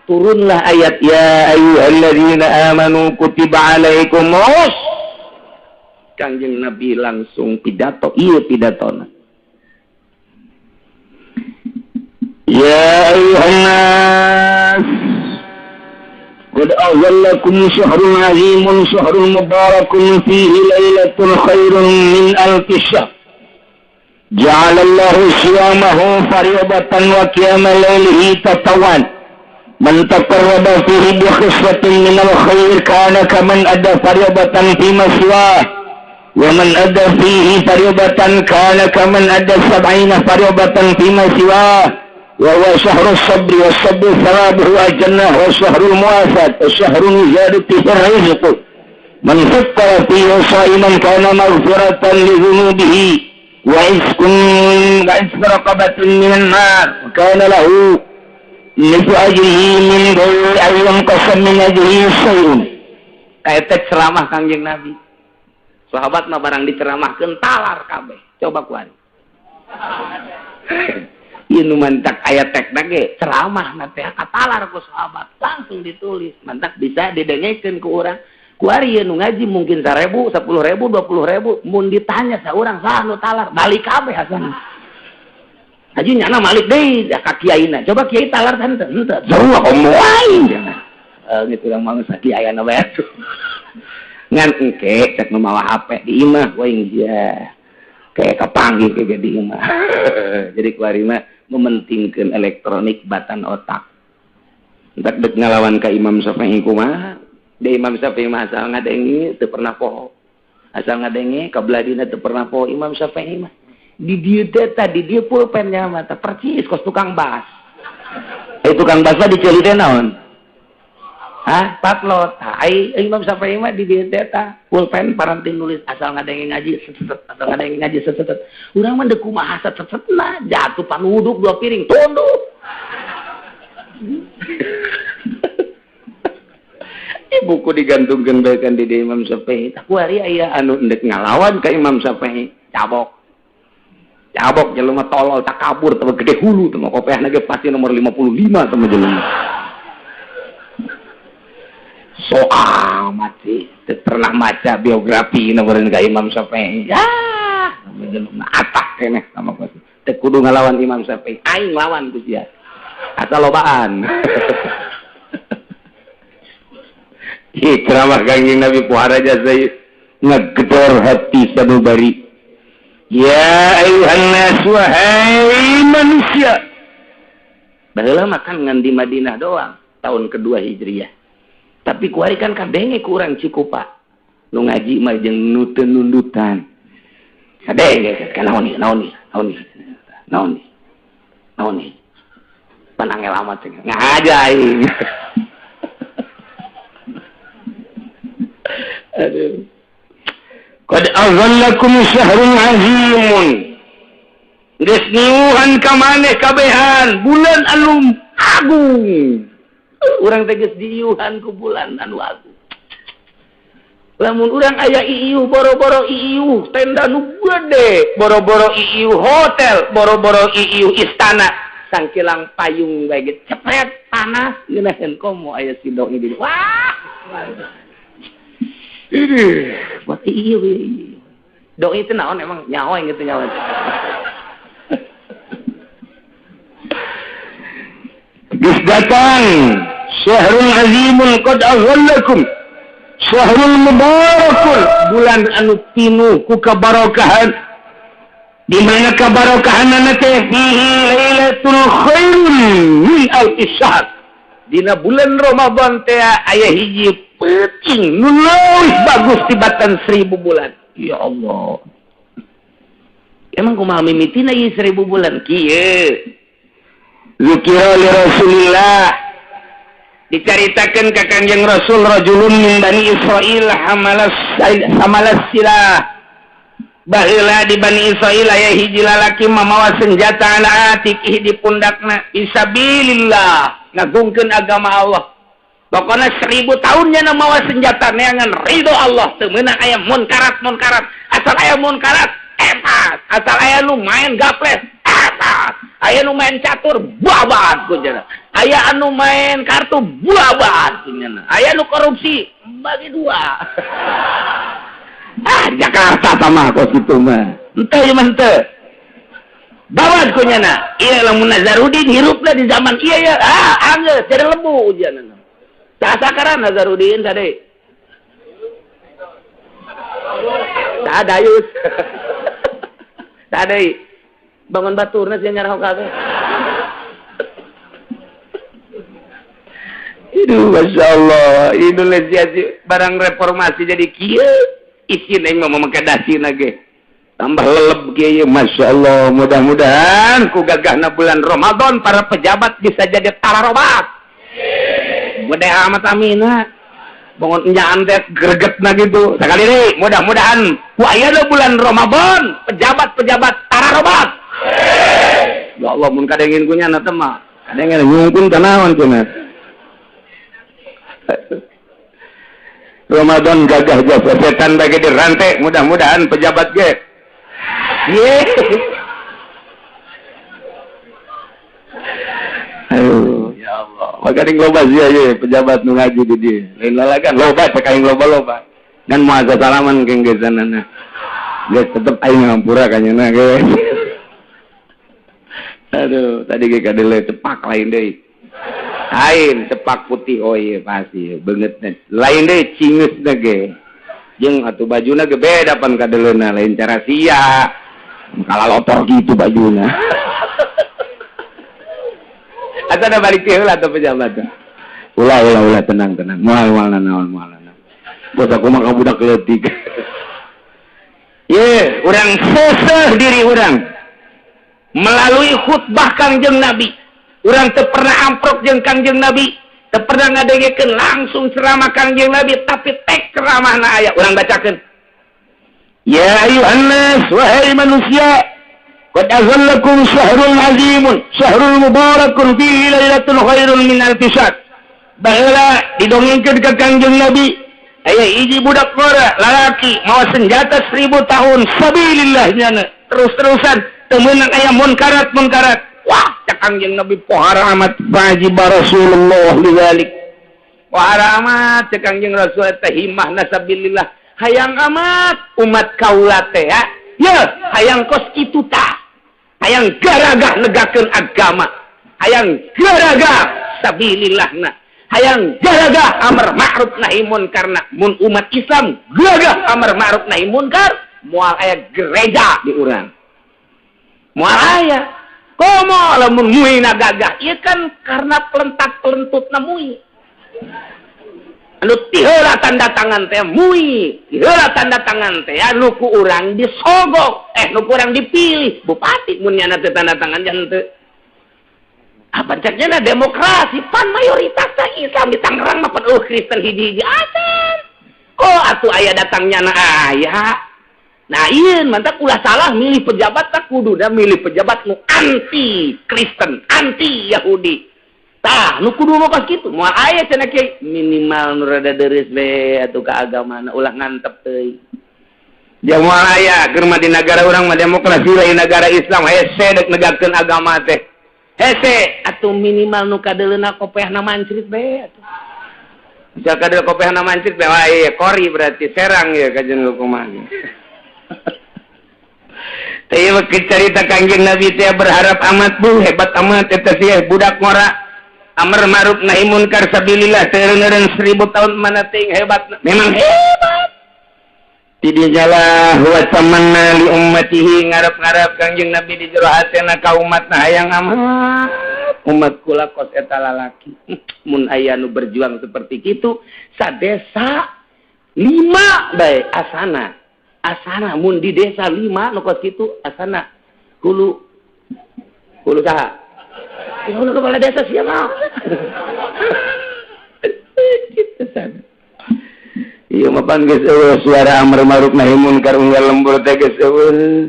S1: Turunlah ayat ya ayyuhalladzina amanu kutiba alaikumus. Kangjeng Nabi langsung pidato, ieu pidatona. Ya ayyuhan nas qad azallakum syahrun azimun syahrun mubarakun fihi lailatun khairun min alfi syahr. Ja'alallahu siyamahu fariidatan wa qiyama lailihi tatawwan. Man taqarraba fihi bi khislatin minal khair kana kaman adda fariidatan fi ma siwah. Wa man adda fihi fariidatan kana kaman adda sab'ina fariidatan fi ma siwah. Wa huwa syahru sabri was sabru thawabuhu al-jannah wa syahrul muwafat wa syahrun ziyadatu rizq. Man fattara fihi sha'iman kana maghfiratan li dhunubihi wa iskun wa raqabatin minan nar wa kana lahu mithlu ajrihi min ghairi an yanqasa min ajrihi syai'un. Eta ceramah Kangjeng Nabi. Sahabat mah barang diceramahkeun talar kabeh. Coba kuari. Ieu nu mantak aya tekna ge ceramah na teh katalar ku sahabat langsung ditulis. Mantak bisa didengekeun ku urang. Kuari ieu nu ngaji mungkin 1000, 10.000, 20.000 mun ditanya saurang saha nu talar balik kabeh hasan. Haji nyana malik deui da ka kiaina. Coba kiai talar henteu henteu. Sarua komo aing cenah. Geus urang mah geus kiaiana bae atuh. Ngan engke cek nu mawa HP di imah we sia. Kayak kapanggih ke di imah. Jadi kuari mah mementingkeun elektronik batan otak. Entak dek ngalawan ka Imam Syafi'i kumaha? Di Imam Syafi'i mah asal ngadenge teu pernah poho. Asal ngadenge kabeladina teu pernah poho Imam Syafi'i mah. Di dieu teh tadi dieu pulpen nya mah teh percis kos tukang bas. Tukang bas mah diceuli teh naon? Hah, patlot. Ai Imam Syafi'i mah di dieu teh tah pulpen paranti nulis asal ngadenge ngaji set asal ngadenge ngaji set. Urang mah deuk kumaha set setna jatuh panuduk 2 piring tunduk. Buku digantungkeun bae kan di Imam Syafi'i. Tah kuari aya anu endek ngalawan ka Imam Syafi'i, cabok. Cabok jelema tolol takabur teh gede hulu teh kopeahna ge pasti nomor 55 teh jelema. So amat sih, teu pernah maca biografi nomor ka Imam Syafi'i. Ah, jelema atak keneh sama pasti. Teu kudu ngalawan Imam Syafi'i, aing lawan ku sia. Asal lobaan. Ceramah Kangjeng Nabi puhara jasa ngegedor hati sanubari. Ya ayuhan nas, wahai manusia. Baheula mah kan ngan di Madinah doang tahun kedua Hijriah. Tapi kuari kan kadenge ku urang Cikupa. Nu ngaji mah jeung nu teu nundutan. Kadenge kan naon ieu, naon ieu, naon ieu. Naon ieu. Naon ieu. Pan angel amat cenah. Ngaja aing. Aduh. Qad azallakum syahrun azimun. Geus niuhan ka maneh kabehan bulan anu agung. Urang teh geus diiuhan ku bulan anu agung. Lamun urang aya iiuh boro-boro iiuh tenda nu gede, boro-boro iiuh hotel, boro-boro iiuh istana, sangkilang payung bae ge cepet panas ngeunaheun komo aya sidong di. Wah. Ini buat iyo. Doi itu naon emang nyawa yang gitu nyawa. Geus datang syahrul azimun qad azallakum syahrul mubarakun, bulan anu pinuh ku kabarokahan. Di mana kabarokahanna teh fihi lailatul khairun min alfi syahr. Dina bulan Ramadan teh aya hiji peuting nu leuwih bagus tibatan 1000 bulan. Ya Allah. Emang kumaha mimitina ieu 1000 bulan kieu? Zikira li Rasulillah. Dicaritakeun ka Kangjeng Rasul rajulun min Bani Israil hamalas silah. Baheula di Bani Israil aya hiji lalaki mamawa senjata ala atikihi di pundakna fisabilillah, ngagungkeun agama Allah. Pokoknya 1000 tahunnya mawa senjata neangan ridho Allah teu meunang aya munkarat munkarat, asal aya munkarat epas, asal aya nu main gaples epas, aya nu main catur babat kunyana, aya anu main kartu babat kunyana, aya nu korupsi bagi dua. Ah Jakarta sama kos kitu mah henteu ieu mah henteu babat kunyana. Ieu lamun Nazarudin hirupna di zaman ieu ya, ah anggeus jadi lembu ujianna. Sakaran Nazarudin tadi. Sadayus. Sadai. Bangun baturna sia nyarah kabeh. Aduh, Masya Allah. Indonesia barang reformasi jadi kieu. Isin aing mah make dasina ge. Tambah leleb kieu, Masya Allah. Mudah-mudahan ku gagahna bulan Ramadan para pejabat bisa jadi tararobat. Mudah amat amina bangun nyaan teh gregetna gitu sekali deui mudah-mudahan ku ayeuna bulan Ramadan pejabat-pejabat tararobat. Ya Allah mun kadengin ku nyana teh mah kadengin nyungkun ka naon cenah. Ramadan gagah jasa setan bagi dirantai mudah-mudahan pejabat ge. Ye. Aduh, ya Allah. Maka ning loba sia ye pejabat nu ngaji di dieu. Lain lalagan loba cek aing loba-loba. Dan moal sasalaman keng gesanana. Geus tetep aing ngampura ka nyeuna ge. Aduh, tadi ge kadele cepak lain deui. Lain cepak putih oh iya pasti beungeutna. Lain deui cingeusna ge. Jeung atuh bajuna ge beda pan kadeleuna lain cara sia. Kalalotor kitu bajuna. Asa ada balik heula atuh pejabat. Ulah ulah ulah, tenang tenang, moal moal naon, moal naon. Bos aku mah budak leutik. Ye, urang seseh diri urang melalui khutbah Kangjeng Nabi. Urang teu pernah amprok jeung Kangjeng Nabi, teu pernah ngadengekeun langsung ceramah Kangjeng Nabi, tapi tek ceramahna aya urang bacakeun. Ya ayuhan nas, wahai manusia, qad azallakum syahrul azimun, syahrul mubarakun fihi lailatul khairun min alfi syahr. Baheula didongengkeun ka Kangjeng Nabi, aya hiji budak ngora lalaki mawa senjata 1000 tahun sabilillah nyana terus-terusan teu meunang aya munkarat munkarat. Wah, cak Kangjeng Nabi pohara amat, fajiba Rasulullah lidzalik. Pohara amat cak Kangjeng Rasul teh himahna sabilillah. Hayang amat umat kaula teh ya. Ye, hayang kos kitu tah. Hayang garagah negakeun agama. Hayang garagah sabilillahna. Hayang garagah amar ma'ruf nahi munkarna. Mun umat Islam gagah amar ma'ruf nahi munkar, moal aya gereja di urang. Moal aya. Komo lamun muina gagah, ieu kan karena pelentat-pelentutna mui. Anu tiheula tanda tangan teh mui, tiheula tanda tangan teh anu ku urang disogok, nu ku urang dipilih bupati mun nyana teh tanda tangan jangan teu. Apa ceknya demokrasi pan mayoritas teh Islam di Tangerang mah pan eueuh Kristen hiji-hiji acan. Kok atuh aya datangnya na aya. Nah iya mantap ulah salah milih pejabat tak kudu dah milih pejabat nu anti Kristen, anti Yahudi. Tah nu kudu mah kos kitu. Moal aya cenah kiai minimal nu rada deureuh we atuh ka agamana ulah ngantep teuing. Dia moal aya keur mah di nagara urang mah demokrasi lain nagara Islam hese deuk negakeun agama teh. Hese atuh minimal nu kadeuleuna kopeahna mancrit bae atuh. Misal kadeul kopeahna mancrit bae wah ieu kori berarti serang ya kajen kumaha. Teh cerita Kangjeng Nabi teh berharap amat bu hebat amat eta sih budak ngora amar ma'ruf nahi munkar sabilillah teu eureun 1000 tahun mana ting hebat memang hebat. Tidinya lah wa tamanna li ummatihi ngarep-ngarep Kangjeng Nabi di jero hatena ka umatna hayang amat umat kula kos eta lalaki mun aya nu berjuang seperti kitu sadesa 5 bae asana. Asana mun di desa 5 nu kos kitu asana hulu hulu saha? Ya hulu kepala desa sia mah. Kitu sana. Ieu mah pan geus eueuh suara amar ma'ruf nahi munkar unggal lembur teh geus eueuh.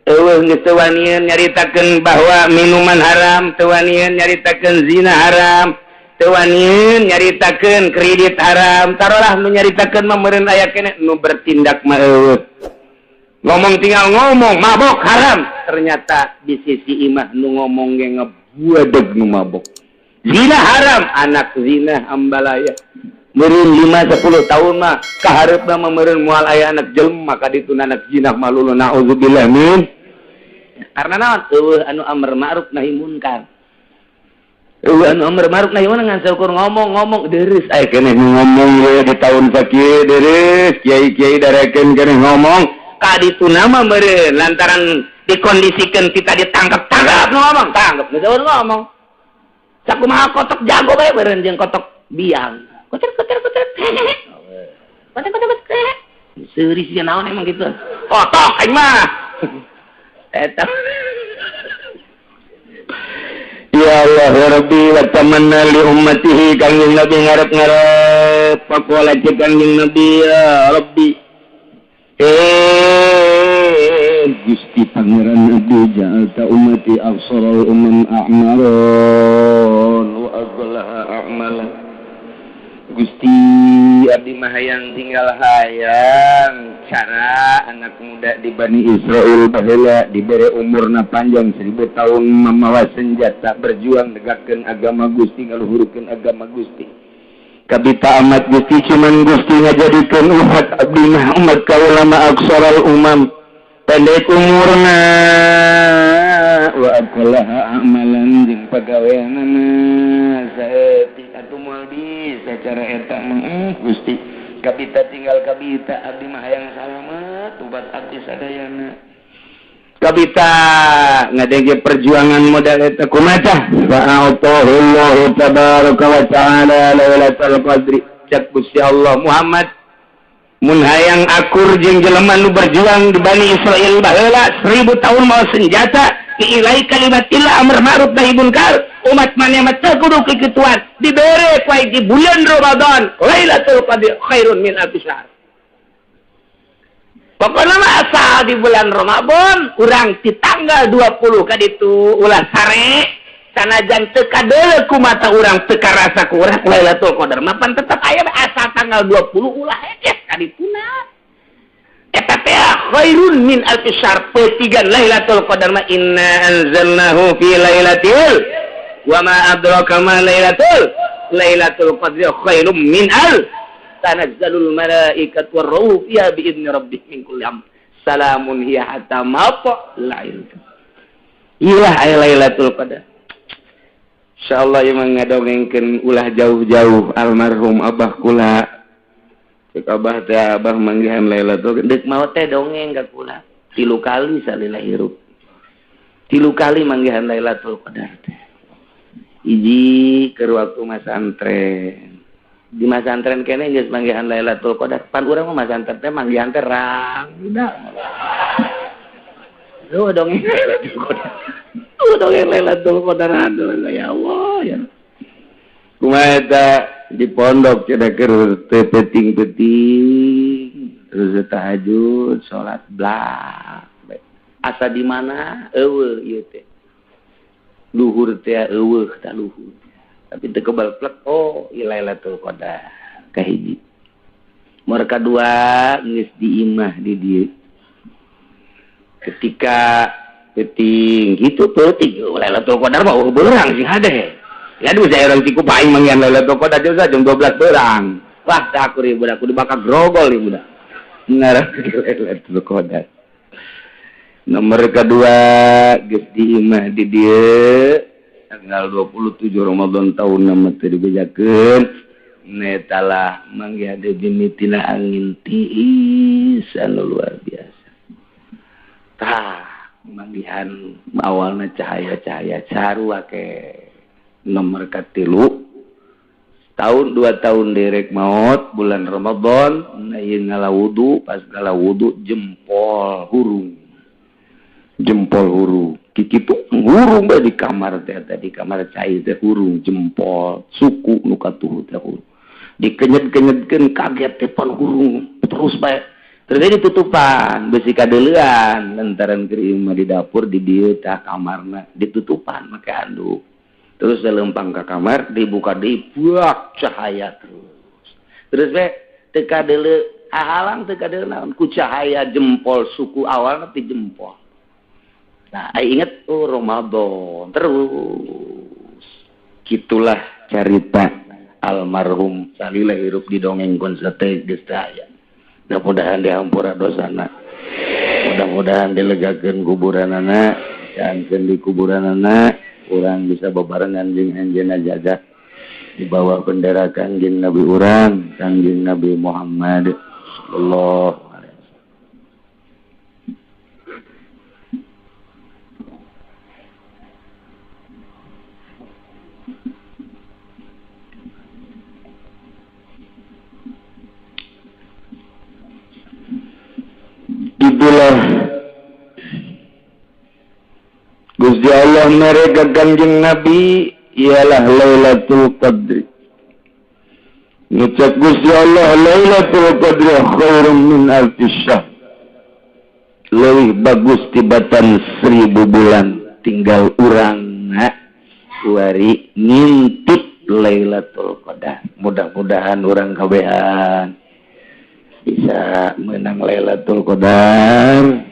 S1: Eueuh geus teu wanian nyaritakeun bahwa minuman haram, teu wanian nyaritakeun zina haram, teu wanian nyaritakeun kredit haram. Tarolah nu nyaritakeun mah meureun aya keneh nu bertindak mah eueuh. Ngomong tinggal ngomong mabok haram, ternyata di sisi imah nu ngomong ge ngebuadeg nu mabok. Zina haram, anak zina ambalaya. Meureun 5-10 tahun mah kahareupna mah meureun moal aya anak jelema ka ditu anak zina malulu naudzubillah min. Karena naon? Eueuh anu amar ma'ruf nahi munkar. Eueuh anu amar ma'ruf nahi munkar ngan saukur ngomong-ngomong deureuh aya keneh ngomong we di tahun sakieu deureuh kiai-kiai darekeun keneh ngomong ka ditu mah meureun lantaran dikondisikeun kita ditangkap-tangkap nu ngomong tangkap nu saukur ngomong. Sakumaha kotok jago bae meureun jeung kotok biang. Koter koter koter. Koter koter koter. Seuri sia naon emang gitu. Kotok aing mah. Eta. Ya Allah ya Rabbi wa tamanna li ummatihi Kangjeng Nabi ngarep-ngarep pakola cek Kangjeng Nabi ya Rabbi. Gusti Pangeran Nabi ja'alta ummati afsarul umam a'maron wa aghlaha a'mala. Gusti abdi mah hayang tinggal hayang cara anak muda di Bani Israel baheula dibere umurna panjang 1000 tahun mamawa senjata berjuang negakeun agama Gusti ngaluhurkeun agama Gusti. Kabita amat Gusti cuman Gusti ngajadikeun umat abdi mah umat kaula mah aksaral umam pendek umurna wa aqlaha amalan jeung pagaweanana saeutik atuh moal bisa cara eta mah Gusti kabita tinggal kabita abdi mah hayang salamet ubat abdi sadayana. Kabita ngadenge perjuangan modal eta kumaha fa'atahu Allahu tabaraka wa ta'ala Lailatul Qadri. Cak Gusti Allah, Muhammad, mun hayang akur jeung jelema nu berjuang di Bani Israil baheula 1000 tahun mawa senjata i'lai kalimatillah, amar ma'ruf nahi munkar, umat maneh mah teu kudu kikituan, dibere ku di bulan Ramadan Lailatul Qadri khairun min alfi syahr. Pokoknya mah asal di bulan Ramadan urang di tanggal 20 kaditu ulah sare, sanajan teu kadeuleu ku mata urang, teu karasa ku urang, Lailatul Qadar mah pan tetep aya. Asal tanggal 20 ulah hekes kadituna. Eta teh khairun min alfi syahr, petigan Lailatul Qadar mah. Inna anzalnahu fi lailatul, wa ma adraka ma lailatul qadri khairum min al tanazzalul malaikatu warruhu fiha bi idni rabbihim min kulli amr, salamun hiya hatta matla'il. Ilah aya Lailatul Qadar. Insyaallah ieu mah ngadongengkeun ulah jauh-jauh almarhum abah kula. Cek abah teh, abah manggihan Lailatul deuk maot teh dongeng ka kula tilu kali salila hirup, tilu kali manggihan Lailatul Qadar teh. Hiji keur waktu masantren, di masantren kene geus manggihan Lailatul Qadar. Pan urang mah masantren teh manggihan teh rang udah. Lu dongeng Lailatul Qadar. Lu dongeng Lailatul Qadar, aduh ya Allah ya. Kumaha eta di pondok cenah keur teu peuting-peuting terus tahajud salat blak. Asa di mana eueuh ieu teh. Luhur teh eueuh tah luhur. Tapi teu kebal plek, oh ieu Lailatul Qadar kahiji. Nomor kadua geus di imah di dieu. Ketika peuting gitu peuting Lailatul Qadar mah eueuh beurang sing hade. Ya aduh, saya orang ciku paing manggihan Lailatul Qadar jam 12 beurang. Wah, tah aku ribu budak kudu bakal grogol ieu budak. Ngarah Lailatul Qadar. Nomor kedua geus di imah di dieu tanggal 27 Ramadan tahun nama teu dibejakeun netalah manggihan deui mimitina angin tiis anu luar biasa. Tah manggihan awalna cahaya-cahaya sarua ke. Nomor katilu tahun 2 tahun derek maut bulan Ramadan na ieu ngala wudu, pas ngala wudu jempol hurung, jempol hurung kikitu hurung bae di kamar teh, eta di kamar cai teh hurung jempol suku nu katuhu teh hurung dikenyet-kenyetkeun, kaget teh pan hurung terus bae. Terus ditutupan besi kadeuleuan lantaran keur imah di dapur di dieu tah kamarna ditutupan make handuk. Terus lempang ke kamar dibuka deui buak cahaya terus terus bae teu kadeuleu hahalang teu kadeuleu naon ku cahaya jempol suku awalna ti jempol. Nah, inget oh Ramadan terus. Gitulah cerita almarhum salila hirup di dongeng sate geus teu aya. Mudah-mudahan dihampura dosana. Mudah-mudahan dilegakeun kuburanana, diangkeun di kuburanana, urang bisa bebarengan jeung anjeunna jaga di bawah bendera Kangjeng Nabi urang, Kangjeng Nabi Muhammad sallallahu alaihi wasallam. Itulah Gusti Allah mereka Kangjeng Nabi ialah Lailatul Qadri. Ngucap Gusti Allah Lailatul Qadri khairum min alfi syahr. Leuwih bagus tibatan 1000 bulan. Tinggal urang kuari ngintip Lailatul Qadar. Mudah-mudahan urang kabehan bisa menang Lailatul Qadar.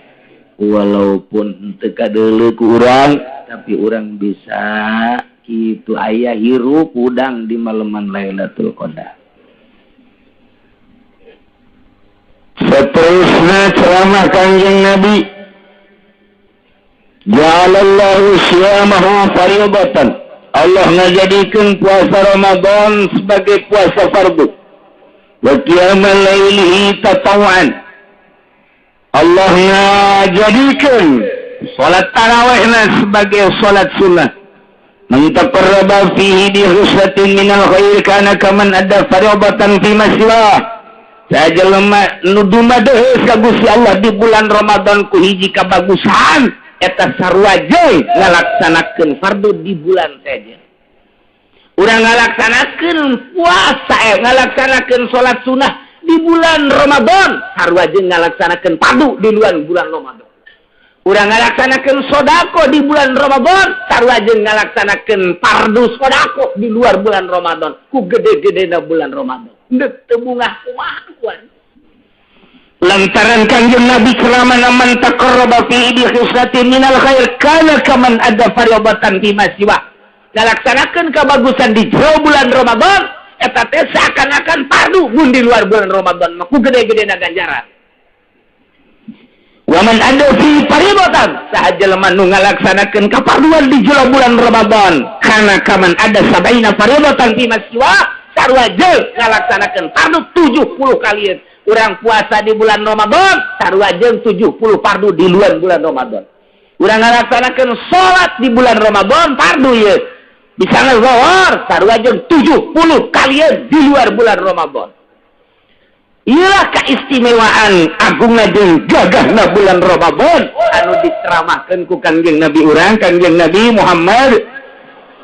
S1: Walaupun teu kadeuleu ku urang, tapi urang bisa kitu aya hirup udang di maleman Lailatul Qadar. Seterusnya ceramah Kangjeng Nabi, ja'alallahu siyamahu fardatan. Allah ngajadikeun puasa Ramadan sebagai puasa fardu. Wa qiyamal lailihi tatawwan. Allah ngajadikeun Salat tarawihna sebagai salat sunnah. Man taqarraba fihi bi husnatin minal khair kana kaman adda fardatan fi masiwah. Sajelema nu dumadeus ka Gusti Allah di bulan Ramadan ku hiji kabagusan eta sarua jeung ngalaksanakeun fardu di bulan sejen. Urang ngalaksanakeun puasa, ngalaksanakeun salat sunnah di bulan Ramadan sarua jeung ngalaksanakeun fardu di luar bulan Ramadan. Urang ngalaksanakeun sodako di bulan Ramadan sarua jeung ngalaksanakeun fardu sodako di luar bulan Ramadan ku gede-gedena bulan Ramadan. Ndek teu bungah kumaha kuan. Lantaran Kangjeng Nabi keramana man taqarraba fi bi khislatin minal khair kana kaman adda fardatan fi ma siwa. Ngalaksanakeun kabagusan di jero bulan Ramadan eta teh seakan-akan fardu mun di luar bulan Ramadan mah ku gede-gedena ganjaran. Wa man adda fi fardatan saha jelema nu ngalaksanakeun kafarduan di jero bulan Ramadan kana kaman adda sabaina fardatan fi ma siwa sarua jeung ngalaksanakeun fardu 70 kalian. Urang puasa di bulan Ramadan sarua jeung 70 fardu di luar bulan Ramadan. Urang ngalaksanakeun salat di bulan Ramadan fardu ieu bisa ngezahor sarua jeung 70 kalian di luar bulan Ramadan. Iyalah keistimewaan agungna jeung gagahna bulan Ramadan anu diceramahkeun ku Kangjeng Nabi urang, Kangjeng Nabi Muhammad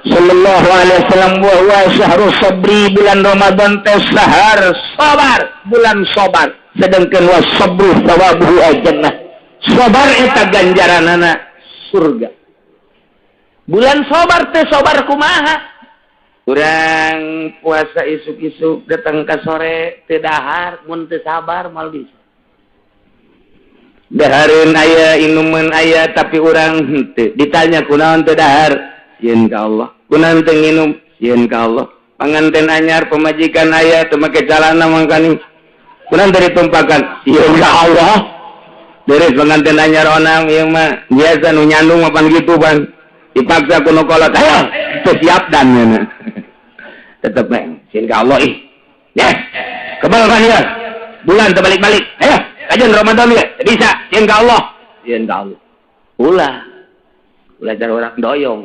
S1: sallallahu alaihi wasallam, wa huwa syahrul sabri, bulan Ramadan teh sahar sabar, bulan sabar. Sedangkan wa sabru thawabuhu al-jannah. Sabar eta ganjaranana surga. Bulan sabar teh sabar kumaha? Urang puasa isuk-isuk datang ke sore teu dahar, mun teu sabar moal bisa. Dahareun aya, inumeun aya, tapi urang henteu. Ditanya kunaon teu dahar? Sieun ka Allah. Kunaon teu nginum? Sieun ka Allah. Panganten anyar pemajikan aya teu make calana mangkaning. Kunaon teu ditumpakan? Sieun ka Allah. Beres pengantin anyar onam ieu mah biasa nu nyandung mapan gitu ban. Dipaksa ku nu kolot, ayo teu siap dan nya. Tetep neng, sieun ka Allah ih. Ya, kebal kan ya. Bulan terbalik-balik. Ayo, kajian Ramadan ya. Bisa, sieun ka Allah. Sieun ka Allah. Ulah. Ulah cara orang doyong.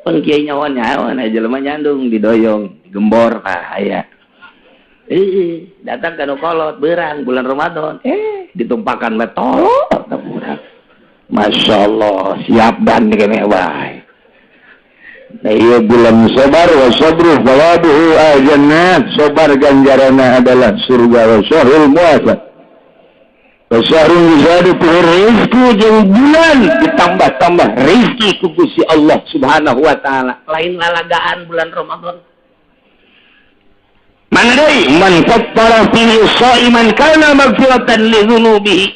S1: Pun kiai nyawa nyawa nah jelema nyandung didoyong, digembor ah aya. Datang ka nu kolot beurang bulan Ramadan. Ditumpakan we tolol urang. Masya Allah, siap dan kene wae. Nah, iya bulan sabar wa sabru thawabuhu al-jannah. Sabar ganjaranna adalah surga. Wa syahrul muasa wa syahrul yuzadu fihi rizqu, jeung bulan ditambah-tambah rizki ku Gusti Allah Subhanahu wa taala. Lain lalagaan bulan Ramadan. Mana deui man fattara fihi shaiman kana maghfiratan li dzunubihi.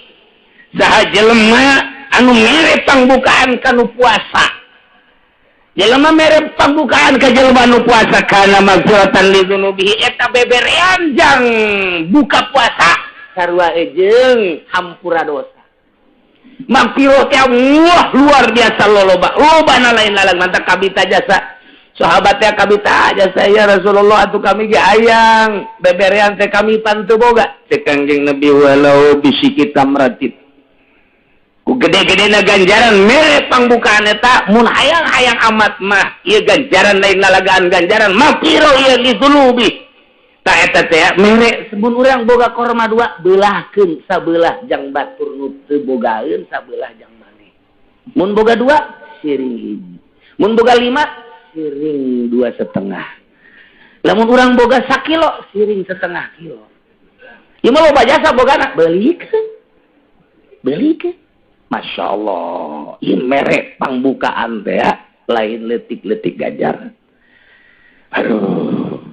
S1: Saha jelema anu mere pangbukaan kanu puasa. Jelema mere pangbukaan ka jelema anu puasa kana maghfiratan li dzunubihi, eta beberean jang buka puasa sarua jeung hampura dosa. Maghfirah teh wah luar biasa loloba. Lobana lain lalang mantak kabita jasa. Sahabat teh kabita jasa ya Rasulullah atuh kami ge hayang beberean teh kami pan teu boga. Cek Kangjeng Nabi walau bisiki tamratin. Ku gede-gedena ganjaran mere pangbukaan eta mun hayang-hayang amat mah ieu ganjaran lain lalagaan ganjaran maghfirah ieu li dzunubi. Ta eta teh mere sebun urang boga korma dua beulahkeun sabelah jang batur nu teu bogaeun sabelah jang maneh. Mun boga dua siring hiji. Mun boga 5 siring 2,5. Lamun urang boga sakilo siring setengah kilo. Ieu mah loba jasa bogana beulikeun. Beulikeun. Masya Allah, ini merek pangbukaan teh ya, lain letik-letik ganjaran. Aduh,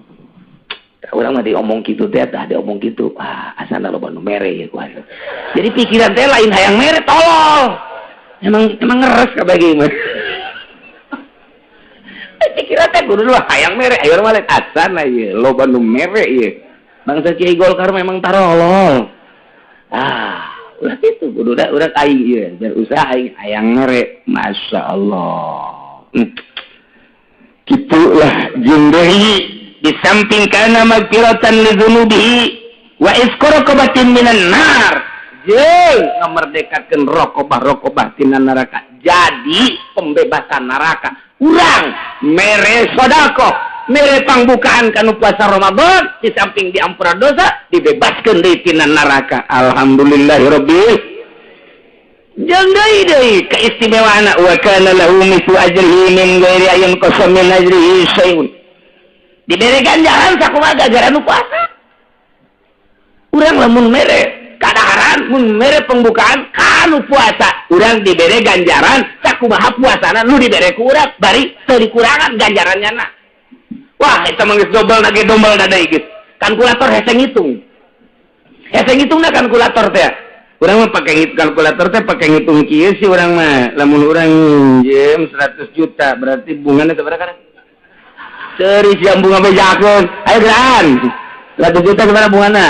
S1: orang mah diomong gitu teh, tah diomong gitu, ah asana loba nu mere ya kuat. Jadi pikiran teh lain hayang mere, tolol. Emang ngeres kabeh mah. Pikiran teh kudu hayang mere, ayo mah lain asana ieu, loba nu mere ieu. Bangsa Kiai Golkar memang tarolol. Ah, ulah itu kudu da urang aing ieu, berusaha aing hayang mere. Masya Allah. Gitulah jeung deui di samping kana magfiratan li dzunubihi wa isqara qabatin minan nar, Jeung ngamerdekakeun rokobah-rokobah tina neraka. Jadi pembebasan neraka. Urang mere sodakoh, mere pangbukaan kanu puasa Ramadan, di samping diampura dosa, dibebaskeun deui tina neraka. Alhamdulillahirabbil. Jeung deui deui keistimewaan wa kana lahu mithlu ajrihi min ghairi ayun qasam min ajrihi syai'un. Dibere ganjaran sakumaha ganjaran nu puasa. Urang lamun mere kadaharan, mun mere pembukaan kanu puasa, urang dibere ganjaran sakumaha puasana nu dibere ku urang, bari teu dikurangan ganjarannya na. Wah, eta mah geus dobel na ge dobel na deui geus. Kalkulator hese ngitung. Hese ngitungna kalkulator teh. Urang mah pake kalkulator teh pake ngitung kieu sih urang mah. Lamun urang minjem 100 juta berarti bungana sabaraha kana? Seri siang bunga bejakeun. Ayo geran. 100 juta sabaraha bungana?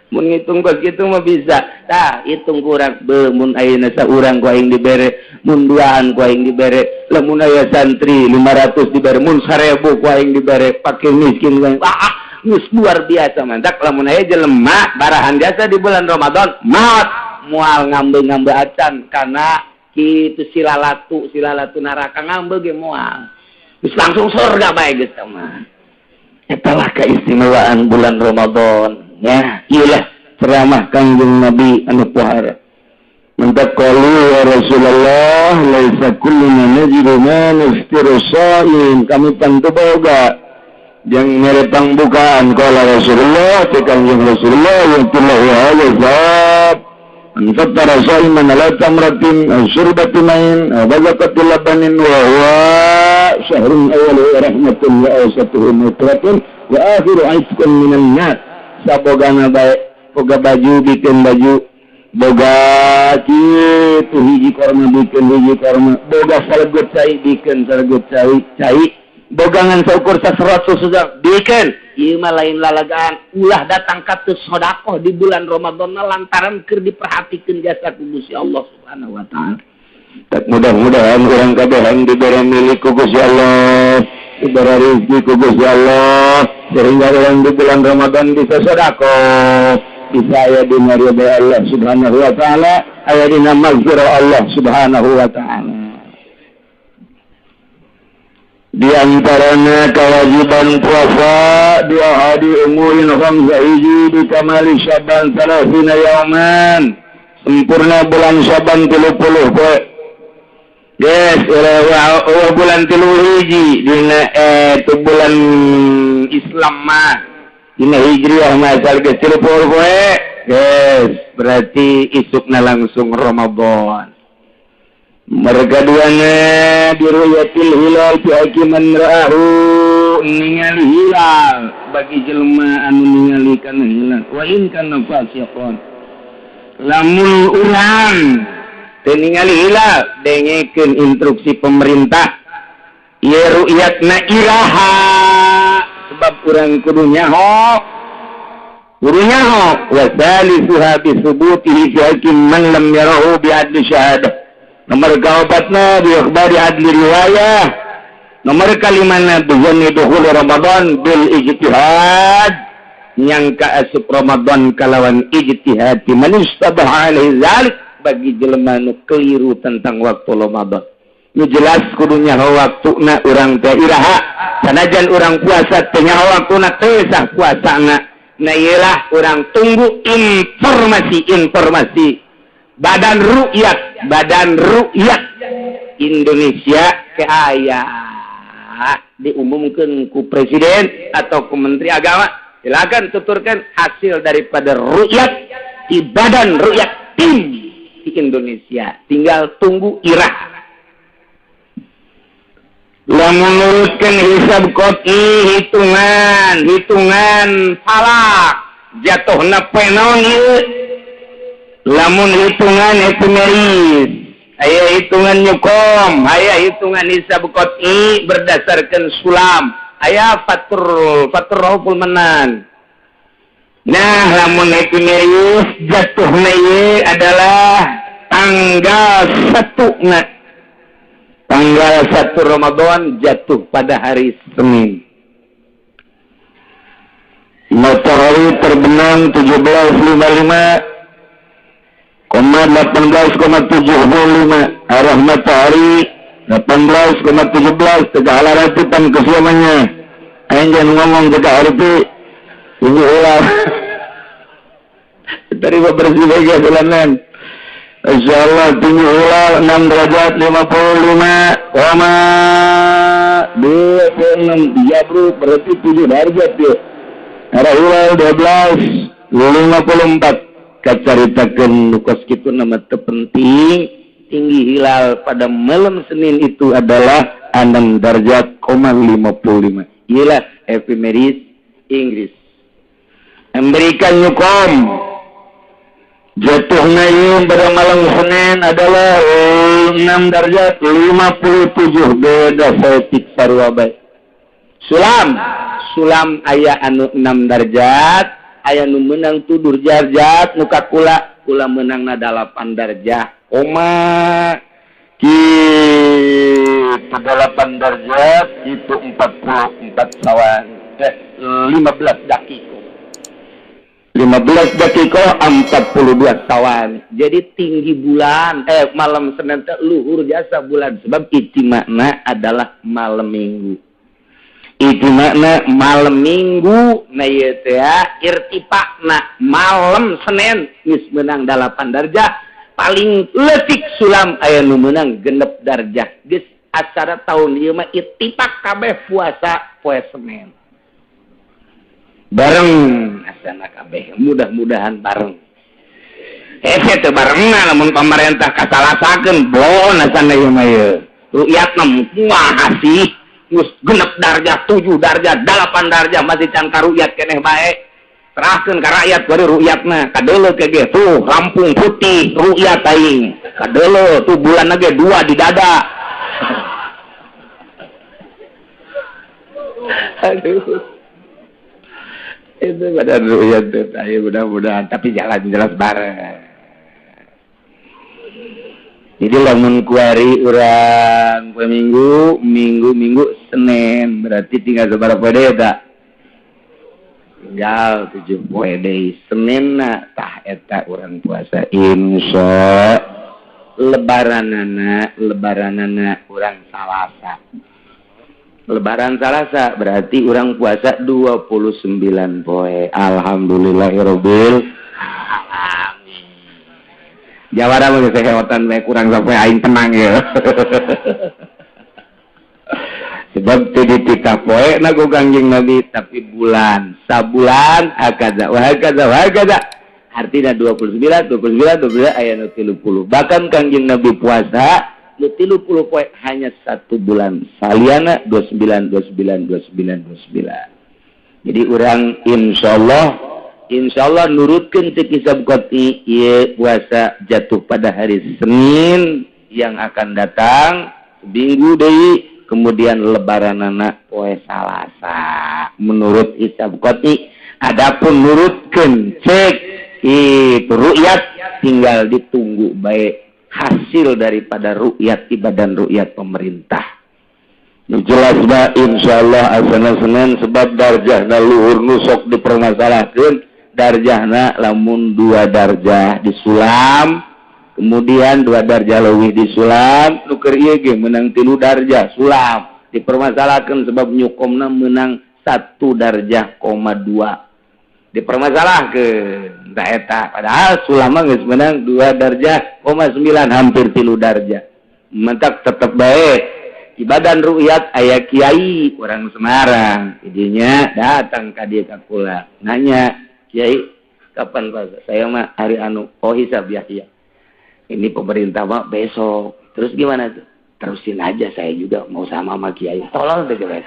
S1: Mun ngitung kos kitu mah bisa. Tah, hitung kurang be mun ayeuna saurang ku aing dibere, mun duaan ku aing dibere, lamun aya santri 500 dibere, mun 1000 ku aing dibere, fakir miskin ku aing. Ah, geus luar biasa mantak lamun aya jelema barahan jasa di bulan Ramadan, maot moal ngambe-ngambe acan kana kitu silalatu, silalatu neraka ngambe ge moal. Geus langsung surga bae geus mah. Eta lah keistimewaan bulan Ramadan. Ya, iyalah ceramah Kangjeng Nabi anu pohara. Mantak qalu ya Rasulullah laisa kulluna najidu ma nuftiru shaim. Kami tentu boga jeung mere pangbukaan qala Rasulullah ti Kangjeng Rasulullah yaqulu hadza zat an fattara shaiman ala tamratin aw syurbati ma'in aw bazaqati labanin wa huwa syahrun awwaluhu rahmatun wa awsatuhu maghfiratun wa akhiru 'itqun minan nar. Sabogana bae boga baju bikin baju, boga kitu hiji korma bikin hiji korma, boga salegut cai bikin salegut cai cai, bogangan saukur saserot susu bikin. Ieu mah lain lalagaan, ulah datang ka teu sedekah di bulan Ramadan lantaran keur diperhatikeun jasa ku Gusti Allah Subhanahu wa taala. Tak mudah-mudahan urang kabehan dibere milik ku Gusti Allah, dibere rezeki ku Gusti Allah, sehingga orang di bulan Ramadan bisa sedekah, bisa aya dina ridha Allah Subhanahu wa taala, aya dina maghfirah Allah Subhanahu wa taala. Di antaranya kewajiban puasa dua hari umurin khamsa hiji di kamali Syaban salasina yauman, sempurna bulan Syaban 30 poe. Yes, ulah bulan 3 hiji dina itu bulan Islam mah dina Hijriah mah asal geus 30 poe. Yes, berarti isukna langsung Ramadan. Mereka duanya diruyatil hilal fi hakiman ra'ahu, ningali hilal bagi jelema anu ningali kana hilal wa in kana fasiqan. Lamun urang teu ningali hilal, dengekeun instruksi pemerintah ieu ru'yatna iraha, sebab urang kudu nyaho, kudu nyaho wa salisuha bi subutihi fi hakim man lam yarahu bi adli syahadah. Nomor kaopatna bi akhbari adli riwayah. Nomor kalimana bi zanni dukhul Ramadan bil ijtihad, nyangka asup Ramadan kalawan ijtihad man istabaha alaihi zalik, bagi jelema nu keliru tentang waktu Ramadan. Nu jelas kudu nyaho waktuna urang teh iraha, sanajan urang puasa teh nyaho waktuna teu sah puasana. Nah ieulah urang tunggu informasi-informasi Badan Rukyat, Badan Rukyat Indonesia ke aya diumumkan ku presiden atau ku menteri agama, silakan tuturkan hasil daripada rukyat di Badan Rukyat tim di Indonesia. Tinggal tunggu irah. Lamun nurutkeun hisab qot'i, hitungan, hitungan falak jatuhna poe naon ieu? Lamun hitungan epimeris, aya hitungan nyukom, aya hitungan hisab qot'i berdasarkan sulam, aya fatur fatur rauful manan. Nah, lamun epimeris jatuhna ieu adalah tanggal 1 na. Tanggal 1 Ramadan jatuh pada hari Senin. Matahari terbenam
S3: Lintang 17.55 18,75 arah matahari 18,17 tegak ratipan kesuamanya aing jangan ngomong tegak harti ini ulah terima bersih bagi bulanan. Insyaallah tinggi hilal 6 derajat 55,26 ya bro, berarti 7 derajat ya. Arah hilal 12.54 kacaritakeun nu kos kitu nama teu penting. Tinggi hilal pada malam Senin itu adalah 6 derajat 55. Iyalah efemeris Inggris. Memberikan nyukom jatuhnya yun pada malam Senin adalah 6 derajat 57 beda saeutik sarua bae. Sulam, sulam aya anu 6 derajat, aya nu meunang 7 derajat, nu ka kula, kula meunangna 8 derajat. Koma kitu 8 derajat itu 44 sawan 15 dakika. 15 dakika 42 sawan. Jadi tinggi bulan malam Senin teh luhur jasa bulan sebab ijtima'na adalah malam Minggu. Ijtima'na malam Minggu na ieu teh irtifa'na malam Senin geus meunang 8 darjah paling leutik sulam aya nu meunang 6 darjah. Geus acara tahun ieu mah ittifaq kabeh puasa poe Senin. Bareng asana kabeh mudah-mudahan bareng hese teu barengna lamun pamarentah kasalasakeun bloon asana ieu mah ieu rukyatna kumaha sih geus 6 darjah 7 darjah 8 darjah masih can karukyat keneh bae serahkeun ka rakyat bari rukyatna kadeuleu ge tuh rampung putih rukyat aing kadeuleu tuh bulan ge 2 di dada. Aduh itu pada rukyat ayo mudah-mudahan tapi jalan jelas bareng. Jadi lamun kuari urang poe Minggu, Minggu Senin berarti tinggal sabaraha poe deui eta? Tinggal 7 poe deui. Senin na tah eta urang puasa insya lebaranana urang Salasa. Lebaran Salasa berarti urang puasa 29 poe. Alhamdulillahirabbil alamin. Jawara mah geus heotan bae kurang sampai aing tenang ya. Sebab teu dititah poe na ku Kangjeng Nabi tapi bulan, sabulan hakaza wa hakaza wa hakaza. Artinya 29 29 29 aya nu 30. Bahkan Kangjeng Nabi puasa nu 30 poe hanya 1 bulan saliana 29 29 29 29. Jadi urang insyaallah nurutkeun teu kisab qati ieu puasa jatuh pada hari Senin yang akan datang minggu deui kemudian lebaranana poe Salasa menurut hisab qati. Adapun nurutkeun cek itu rukyat tinggal ditunggu bae hasil daripada rukyat ibadan rukyat pemerintah. Nu jelas ba insyaallah asana Senin sebab darjahna luhur nu sok dipermasalahkeun darjahna lamun 2 darjah disulam kemudian 2 darjah leuwih disulam nu keur ieu ge meunang 3 darjah sulam dipermasalahkeun sebab nyukomna meunang 1 darjah 0,2 dipermasalahkeun tah eta padahal sulam mah geus meunang 2 darjah 0,9 hampir 3 darjah mentak tetep bae ibadan rukyat aya kiai orang Semarang idinya datang ka dieu ka kula nanya kiai kapan puasa saya mah hari anu oh hisab ya iya ini pemerintah mah besok terus gimana tuh terusin aja saya juga mau sama kiai tolol deh coba.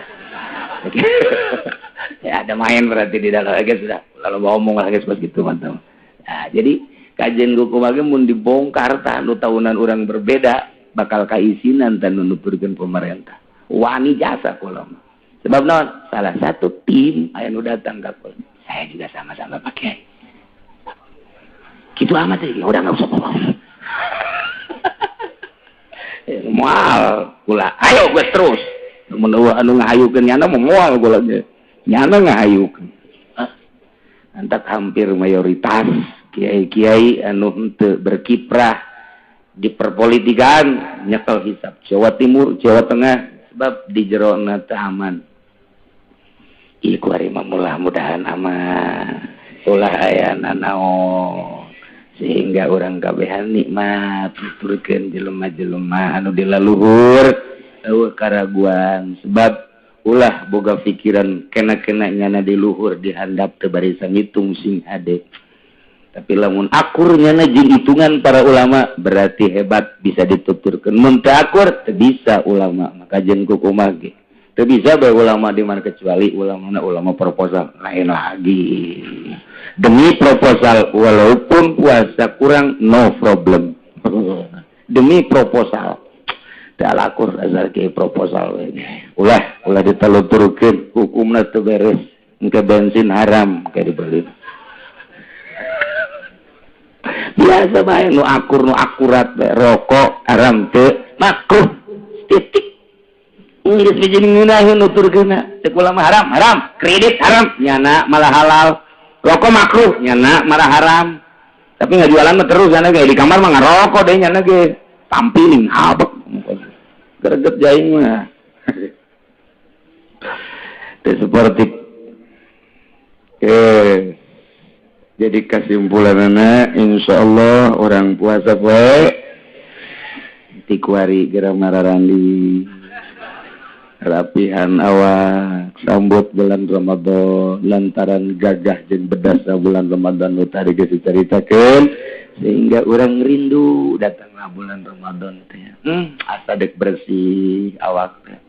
S3: Ya ada main berarti di dalam guys sudah lalu ngomong lagi seperti gitu mantap. Nah, jadi kajian hukum lagi mun dibongkar tah nu tahunan orang berbeda bakal kaisinan tan nu nuturkeun pemerintah. Wani jasa kula mah. Sebab naon? Salah satu tim aya nu datang ka kula. Saya juga sama-sama pakai. Gitu amat ya, udah nggak usah ngomong. Moal kula. Ayo gue terus. Mun anu ngahayukeun nyana moal kula ge. Nyana ngahayukeun.
S1: Antak hampir mayoritas kiai-kiai anu henteu berkiprah di perpolitikan nyekel hisab Jawa Timur, Jawa Tengah sebab di jerona teu aman. Ieu kuari mah mudah-mudahan aman. Ulah aya nanaon sehingga urang kabehan nikmat nuturkeun jelema-jelema anu di laluhur eueuh karaguan sebab ulah boga pikiran kena-kena nyana di luhur dihandap teu barisa ngitung sing hade. Tapi lamun akur nyana jeung hitungan para ulama berarti hebat bisa dituturkeun. Mun teu akur teu bisa ulama maka jeung kukumaha ge. Teu bisa bae ulama di mana kecuali ulamana ulama proposal lain lagi. Demi proposal walaupun puasa kurang no problem. Demi proposal. Teu akur asal ke proposal we. Ulah ulah diteluturkeun hukumna teu beres. Engke bensin haram ke dibeli. Biasa bae nu akur nu akurat bae rokok haram teu makruh titik. Geus bijing ngeunaheun nuturkeunna cek ulama haram haram kredit haram nyana malah halal rokok makruh nyana malah haram tapi ngajualan mah terus nyana ge di kamar mah ngarokok deh nyana ge tampilin habek greget jaing mah teu seperti Jadi kesimpulanana insyaallah orang puasa poe tikuari geura mararandi rapihan awak sambut bulan Ramadan lantaran gagah jeung bedasna bulan Ramadan nu tadi geus dicaritakeun sehingga urang rindu datanglah bulan Ramadan teh. Asa deuk bersih awak teh.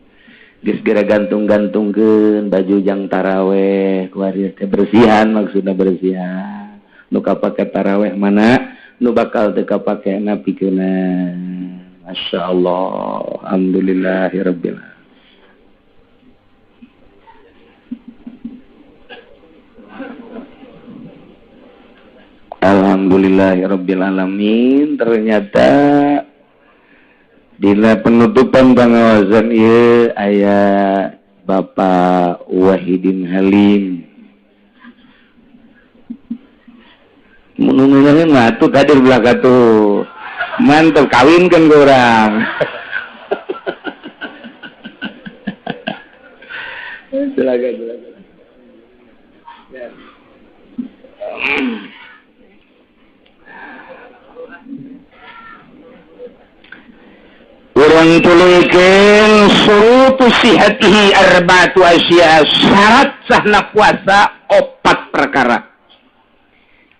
S1: Geus geura gantung-gantungkeun baju jang taraweh kuari teh bersihan maksudna bersihan. Nu kapake taraweh mana nu bakal teu kapake napikeunna. Masyaallah, alhamdulillahirabbil alamin. Alhamdulillahirabbil alamin. Ternyata dina penutupan pangawasan ieu aya Bapak Wahidin Halim. Mun ngeunaheun mah atuh kadir belaka tuh. Mantep kawinkeun ku urang. Silakan silakan. Ya. Urang tulikeun surutu sihatihi arba'atu asya, syarat sahna puasa opat perkara.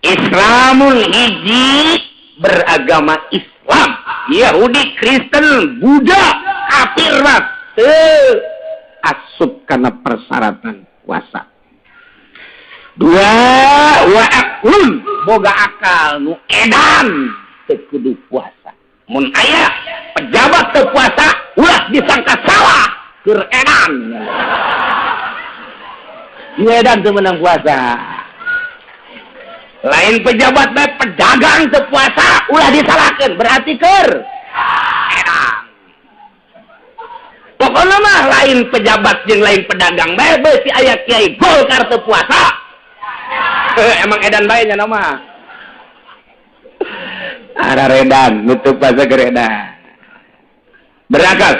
S1: Islamul hiji beragama Islam, Yahudi, Kristen, Buddha, kafir mah teu asup kana persyaratan puasa. Dua, wa aqlun boga akal nu edan teu kudu puasa. Mun aya pejabat teu puasa ulah disangka salah keur edan. Nu edan teu meunang puasa. Lain pejabat bae pedagang teu puasa ulah disalahkeun berarti keur edan. Pokona mah lain pejabat jeung lain pedagang bae beusi aya kiai Golkar teu puasa. Emang edan bae nya mah. Araredan nutup puasa keur edan. Berakal.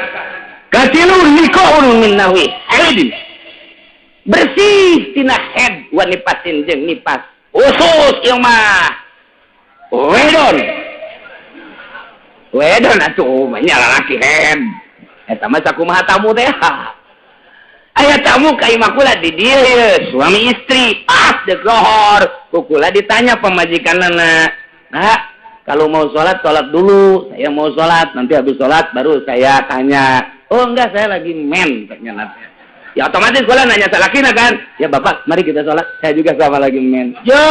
S1: Katilu nikahun min nahwi haidin. Bersih tina head wa nipasin jeung nipas. Khusus ieu mah. Wedon. Wedon atuh mah nya lalaki head. Eta mah sakumaha tamu teh. Aya tamu ka imah kula di dieu ye, suami istri pas deuk lohor. Ku kula ditanya pamajikanana. Nah, kalau mau sholat, sholat dulu. Saya mau sholat, nanti habis sholat baru saya tanya. Oh enggak, saya lagi men. Ya otomatis kula nanya salakina kan. Ya bapak, mari kita sholat. Saya juga sama lagi men. Yo,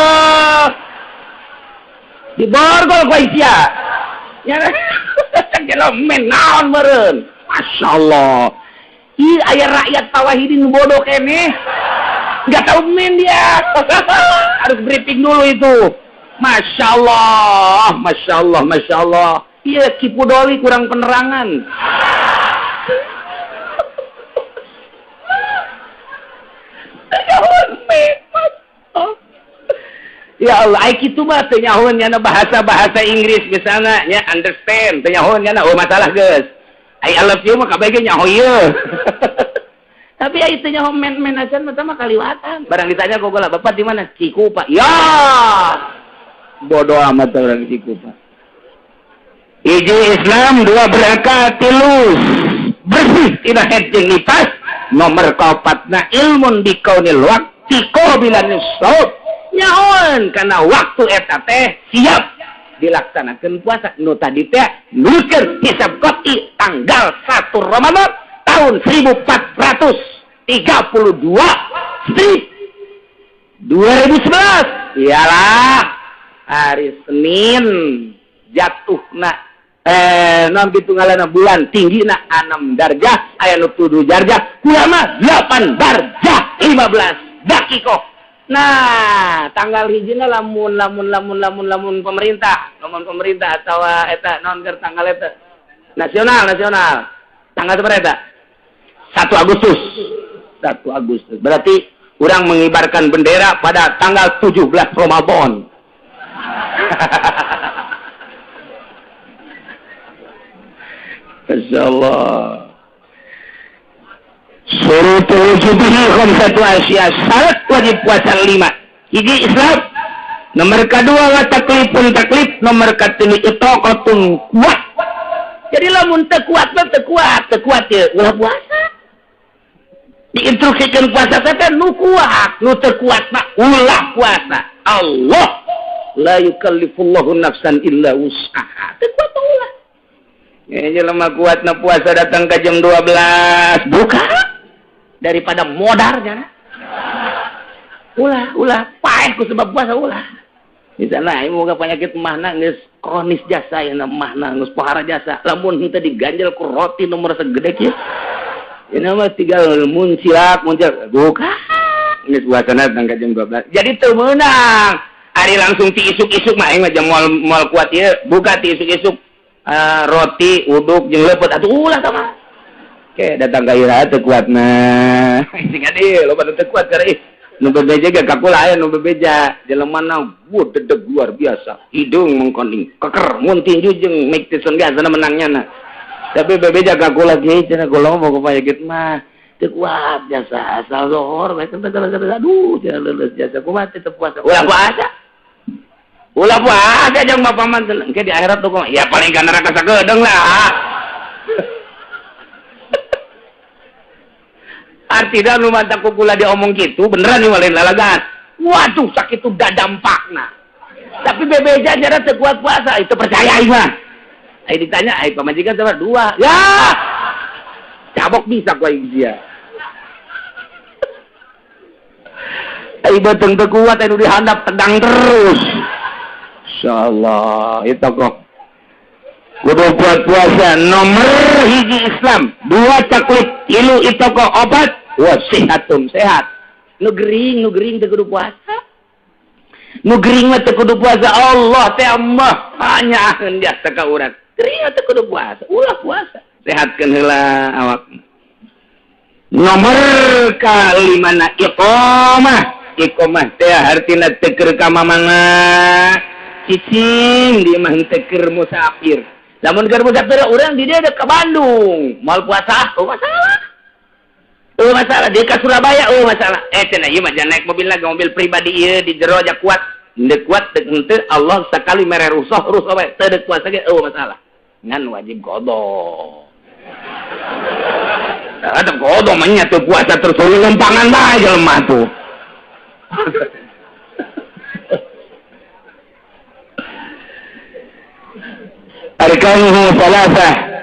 S1: diborgol ku Aisyah. Ya, cek men naon meureun. Masya Allah. Ih, aya rakyat Pawahidin bodoh keneh. Enggak tahu men dia. Harus briefing dulu itu. Masya Allah, Masya Allah, Masya Allah. Iya, Kipudoli kurang penerangan. Ya Allah, ai kitu mah teu nyahoeun nya bahasa-bahasa Inggris misalnya nya understand teu nyahoeun nya oh masalah geus. Ai I love you mah kabeh ge nyaho ieu. Tapi ai teu nyaho men-men acan mah mah kaliwatan. Barang ditanya gogola, "Bapak di mana?" Cikupa. Ya. Bodoh amat orang Cikupa. Hiji Islam, dua berangkat, tilu bersih tina haid jeung nifas, nomor kaopatna ilmun bikaunil waqti qabilan shaum. Nyahoan karena waktu eta teh siap dilaksanakan puasa nu tadi teh nuliskeun hisab qat'i tanggal 1 Ramadan tahun 1432 strip 2011 iyalah hari Senin jatuhna non hitunganna bulan tinggina 6 darjah aya nu 7 darjah kurang 8 darjah 15 dakikoh. Nah, tanggal hijina lamun lamun lamun lamun lamun pemerintah, lamun pemerintah atau eta non keur tanggal eta nasional nasional. Tanggal sabaraha eta? 1 Agustus. 1 Agustus. Berarti urang mengibarkan bendera pada tanggal 17 Ramadan. Masyaallah. Surutul wujubihi khamsatu asya, syarat wajib puasa 5. Hiji Islam, nomor kedua wa taklifun taklif, nomor katilu itaqatun kuat. Jadi lamun teu kuat mah teu kuat, teu kuat ye ulah puasa. Diinstruksikeun puasa teh nu kuat, nu teu kuat mah ulah puasa. Allah la yukallifullahu nafsan illa wus'aha. Teu kuat mah ulah. Ini jelema kuatna puasa datang ke jam 12, buka daripada modarnya. Ulah, ulah, paeh ku sebab puasa ulah. Misalnya ieu moga penyakit mahna geus kronis jasa ya mahna geus pohara jasa. Lamun henteu diganjel ku roti nomor segede kieu. Ini mah tinggal muncilak, muncilak. Buka. Geus puasana datang ke jam 12. Jadi teu meunang. Ari langsung ti isuk-isuk mah aing mah jam moal kuat ieu, buka ti isuk-isuk. Roti uduk jeung leupeut atuh ulah tah mah. Oke, datang ka ira teu kuatna. Sing adi loba teu kuat karena ih nu bebeja ge kakula aya nu bebeja jelemana wuh dedeg luar biasa. Hidung mengkoning keker mun tinju jeung Mike Tyson ge asana menangnya na. Tapi bebeja kakula ge cenah golong boga panyakit mah teu kuat jasa asal lohor bae teh aduh cenah leuleus jasa kumaha teu puasa. Ulah puasa. Ulah puasa jeung bapak mah engke di akhirat tuh ya paling ka neraka sakedeung lah. Artinya nu mantap kukula diomong gitu beneran nih lain lalagan. Waduh sakit tuh dampakna. Tapi bebeja jara teu kuat puasa itu percaya ieu mah. Ai ditanya ai pamajikan sama dua. Ya. Cabok bisa ku aing sia. Ai beuteung teu kuat anu dihandap tegang terus. Insyaallah itu kok. Kudu kuat puasa nomor hiji Islam, dua taklif, tilu itu kok obat, wa sehatun sehat. Nu gering teu kudu puasa. Nu gering mah teu kudu puasa Allah teh mah hanya jasa ka urang. Gering mah teu kudu puasa, ulah puasa. Sehatkeun heula awak. Nomor kalimana iqamah. Iqamah teh hartina teu keur ka mamana. Cicing di mah teu keur musafir. Lamun keur musafir urang di dieu ka Bandung, moal puasa, oh masalah. Oh masalah, dia ka Surabaya, oh masalah. Cenah ieu mah jangan naik mobil lagi, mobil pribadi ieu di jero aja kuat. Henteu kuat teu henteu Allah sakali mere rusuh, rusuh bae teu deuk puasa ge oh masalah. Ngan wajib qada. Ada qada mah nya teu puasa terus lempangan bae jelema tuh. Arkanuhu salasah.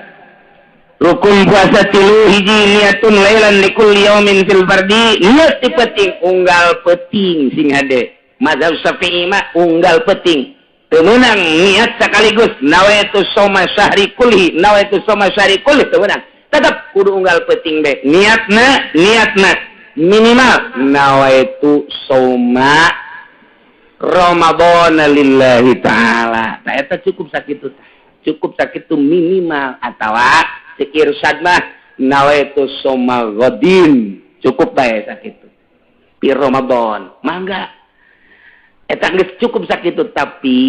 S1: Rukun puasa tilu hiji niatun lailan likulli yaumin fil fardi. Niat ti penting unggal peting sing hade. Mazhab Syafi'i mah unggal peting. Teu meunang niat sekaligus nawaitu shauma syahri kulli, nawaitu shauma syahri kulli teu meunang. Tetep kudu unggal peting be. Niatna niatna minimal nawaitu shauma Ramadhana lillahi ta'ala. Tah eta cukup sakitu tah. Cukup sakitu minimal atawa cek irsyad mah nawaitu shauma ghadin cukup bae sakitu pi Ramadan mangga. Eta geus cukup sakitu tapi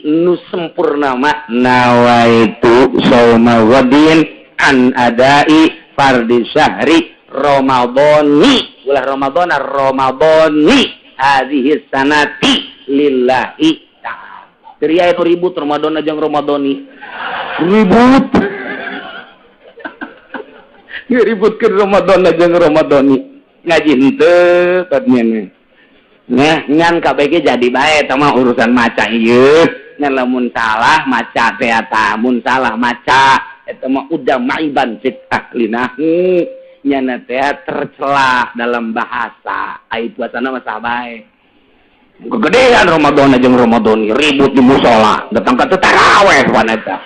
S1: nu sempurna mah nawaitu shauma ghadin an adai fardhi syahri Ramadhani ulah Ramadhana Ramadhani hadhihi sanati lillahi ta'ala. Teriya itu ribut Ramadhana jeung Ramadhani. Ribut. Ngeributkeun Ramadhana jeung Ramadhani. Ngaji henteu patnya. Nah, ngan KBG jadi bae eta mah urusan maca ieu. Ngan lamun salah maca teh eta, mun salah maca eta mah udah maiban fit ahlinahu. Nyana teh tercela dalam bahasa. Ai puasana mah sah bae. Kegedean Ramadan jeung Ramadhani ribut di musala, datang ka taraweh wan eta.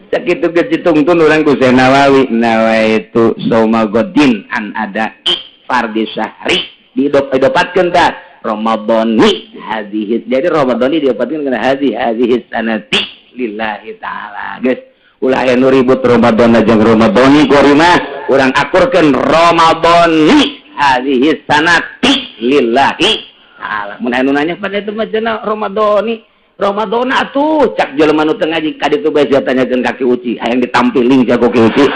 S1: Sakitu geus ditungtun urang ku Syekh Nawawi, nawaitu shauma ghadin an ada fardhi syahri didopatkeun tah Ramadhani hadhihi. Jadi Ramadhani diopatkeun kana hadhihi sanati lillahi ta'ala. Geus ulah aya nu ribut Ramadan jeung Ramadhani kuari mah urang akurkeun Ramadhani hadhihi sanati lillahi ta'ala. Mun aya nu nanya pada itu mah cenah Ramadhani Ramadhana atuh cak jelema nu teu ngaji ka ditu bae sia tanyakeun ka Ki Uci hayang ditampiling sia ku Ki Uci.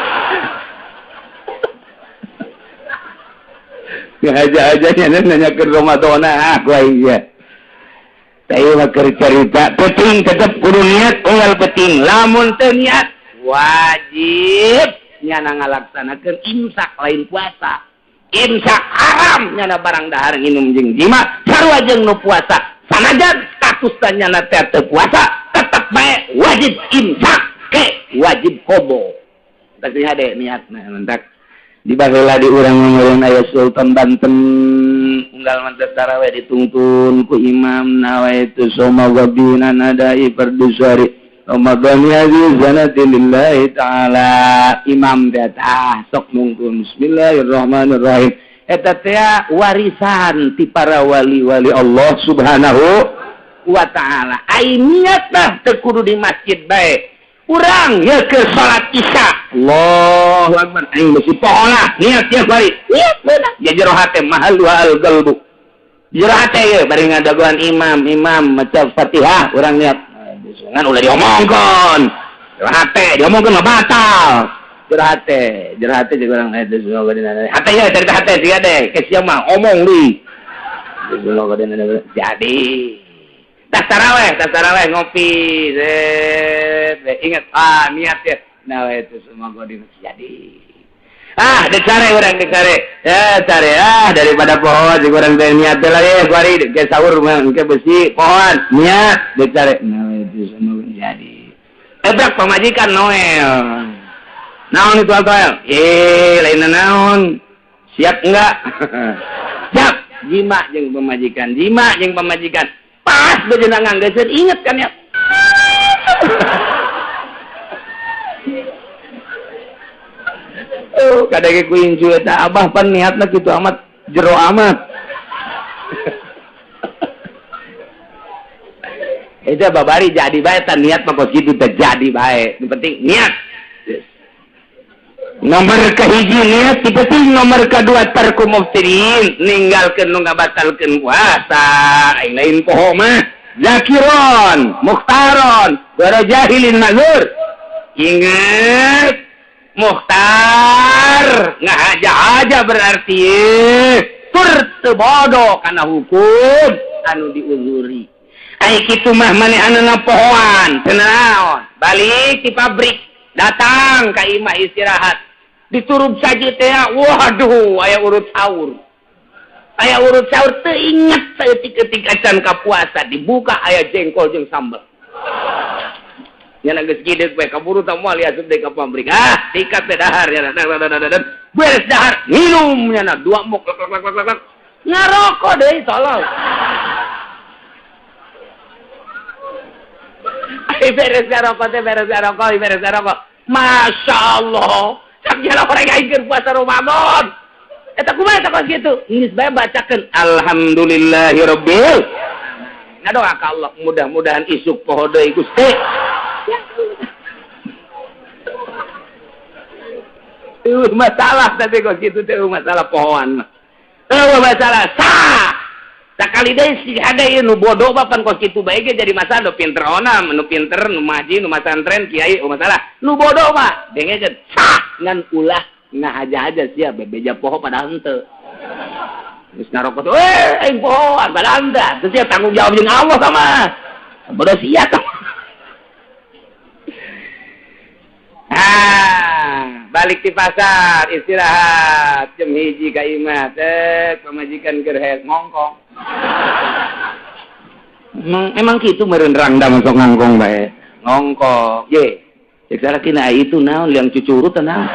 S1: Ngaja-aja nya nanyakeun Ramadhana ah ku aing sia. Tah ieu mah keur carita penting tetep kudu niat unggal penting lamun teu niat wajib nyana ngalaksanakeun imsak lain puasa. Imsak haram nyana barang dahar nginum jeung jima sarua jeung nu puasa. Sanajan status nyana teh teu puasa tetep bae wajib imsak ke wajib qobo. Tah hade niatna mentak di baheula di urang ngomong aya Sultan Banten unggal mantep tarawih ditungtun ku imam nawaitu shauma ghadin adai fardhu syahri Ramadhani hadhihi sanati lillahi ta'ala. Imam teh tah sok nungtun bismillahirrahmanirrahim. Eta teh warisan ti para wali-wali Allah Subhanahu wa ta'ala. Ai niat mah teu kudu di masjid bae. Urang ye ke salat Isya. Allahu akbar. Aing besi pohola niat ya bari. Niat beunang. Ya jero hate mahal al qalbu. Jero hate ye bari ngadagoan imam, imam maca Fatihah urang niat. Ngan ulah diomongkeun. Jero hate diomongkeun mah batal. Jero hate jeung urang hate ye cerita hate sia deh. Ke sia mah omong deui. Jadi tas taraweh ngopi zet ingat ah niat ya nah itu semua gua jadi ah dicare urang dicare ya care ah daripada pohon jeung urang teh niat teh lagi kuari ke sahur mah ke besi pohon niat dicare nah itu semua jadi ebrak pamajikan Noel naon itu Noel lain naon siap enggak siap jima jeung pamajikan pas bejenang nganggeuskeun inget kan ya. Oh, kadang ku inju eta abah pan niatna kitu amat jero amat. Eta babari jadi bae tan niat mah kos kitu teh jadi bae. Nu penting niat. Yes. Nomor kahiji niat, penting nomor kedua tarku muftirin, ninggalkeun nu ngabatalkeun puasa. Aing lain poho mah. Zakiron, mukhtaron, gara jahilin mazur. Ingat mukhtar ngahaja-haja berarti tur teu bodoh kana hukum anu diuzuri. Ai kitu mah manehanna pohoan, teu naon. Balik di pabrik, datang ka imah istirahat. Diturub saja teh, waduh, aya urut sahur. Aya urut sahur teu inget saeutik-eutik acan ka puasa dibuka aya jengkol jeung sambel. Nya geus gideuk we kaburu tah moal asup deui ka pabrik. Ah, sikat teh dahar nya beres dahar, minum nya dua mok lak lak lak lak. Ngarokok deui tolol. Ai beres ngarokok teh beres ngarokok, beres ngarokok. Masya Allah. Cak jalan orang aing keur puasa Ramadan. Eta kumaha eta kos kitu? Geus bae bacakeun alhamdulillahirabbil. Ngadoa ka Allah mudah-mudahan isuk poho deui Gusti. Masalah tapi kos kitu teh masalah pohoan mah. Eueuh masalah sah. Sakali deui si hade ieu nu bodoh bapan kos kitu bae ge jadi masalah nu pinter onam, nu pinter nu maji, nu masantren kiai oh masalah. Nu bodoh mah dengekeun sah ngan ulah ngahaja-haja sia bebeja poho padahal henteu. Geus ngarokok we aing poho padahal henteu. Teu sia tanggung jawab jeung Allah sama. Bodoh sia tah. Ah, balik di pasar istirahat jam 1 ka imah teh pamajikan keur hees ngongkong. Emang kitu meureun rangda masuk ngangkong bae. Ngongkong. Ye. Cek salakina itu naon liang cucurut naon.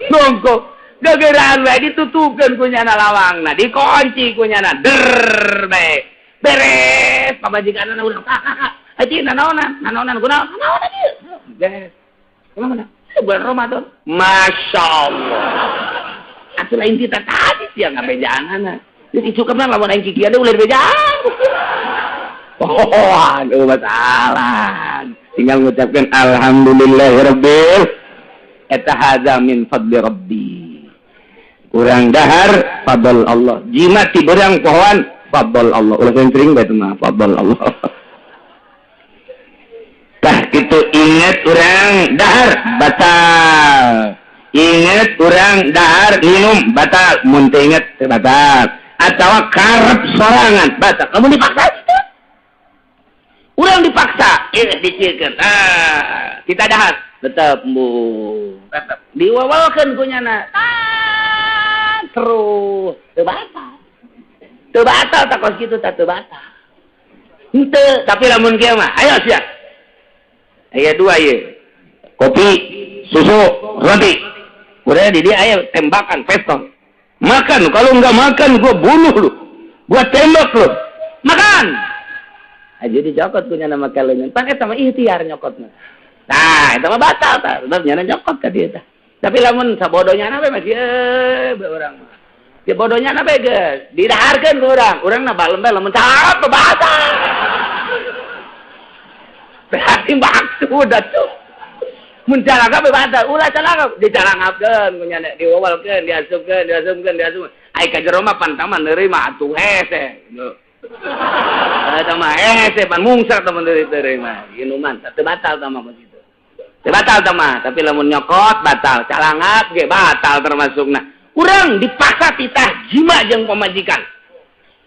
S1: Ngongkong. Gegeraan bae ditutupkeun ku nyana lawangna, dikunci ku nyana. Der bae. Beres pamajikanna urang kak. Aji nanaonan, nanaonan kunaon? Nanaonan ieu. Beres. Kumaha? Bulan Ramadan. Masya Allah. Atuh lain kita tadi sia ngabejaanana. Geus isukeun lamun aing kikieu deui ulah dibejaan. Oh, aduh masalah. Tinggal ngucapkeun alhamdulillahirabbil eta hadza min fadli rabbi. Kurang dahar fadl Allah. Jimat ti berang pohoan fadl Allah. Ulah sering bae mah fadl Allah. Tah kitu inget urang dahar batal. Inget urang dahar minum batal. Mun teu inget teu batal. Atawa karep sorangan batal. Kamu dipaksa gitu. Urang dipaksa, inget dicikeun. Ah, kita dahar tetep bu. Tetep diwawalkeun ku nyana. Ah, terus teu batal. Teu batal tak kos kitu tah teu batal. Henteu, tapi lamun kieu mah ayo sia. Aya dua ye. Kopi, susu, roti. Udah di dia aya tembakan pistol. Makan, kalau enggak makan gua bunuh lu. Gua tembak lu. Makan. Aja dicokot punya nama kalian. Pan eta mah ikhtiar nyokotna. Nah, eta mah batal tah. Sebab nyana nyokot ka dieu tah. Tapi lamun sabodonya na we masih bae urang mah. Ya bodohnya na bae geus didaharkeun ku urang. Urang na balem bae lamun cap batal. Berarti maksud atuh. Mun calangap batal, ulah calangap dicalangapkeun ku nyana diwawalkeun, diasupkeun, diasupkeun, diasupkeun. Ai ka jero mah pan taman neureui atuh hese. Eta mah hese pan mungsar tah neureui mah. Inuman teu batal tah mah kitu. Teu batal tah mah, tapi lamun nyokot batal, calangap ge batal termasukna. Urang dipaksa titah jima jeung pamajikan.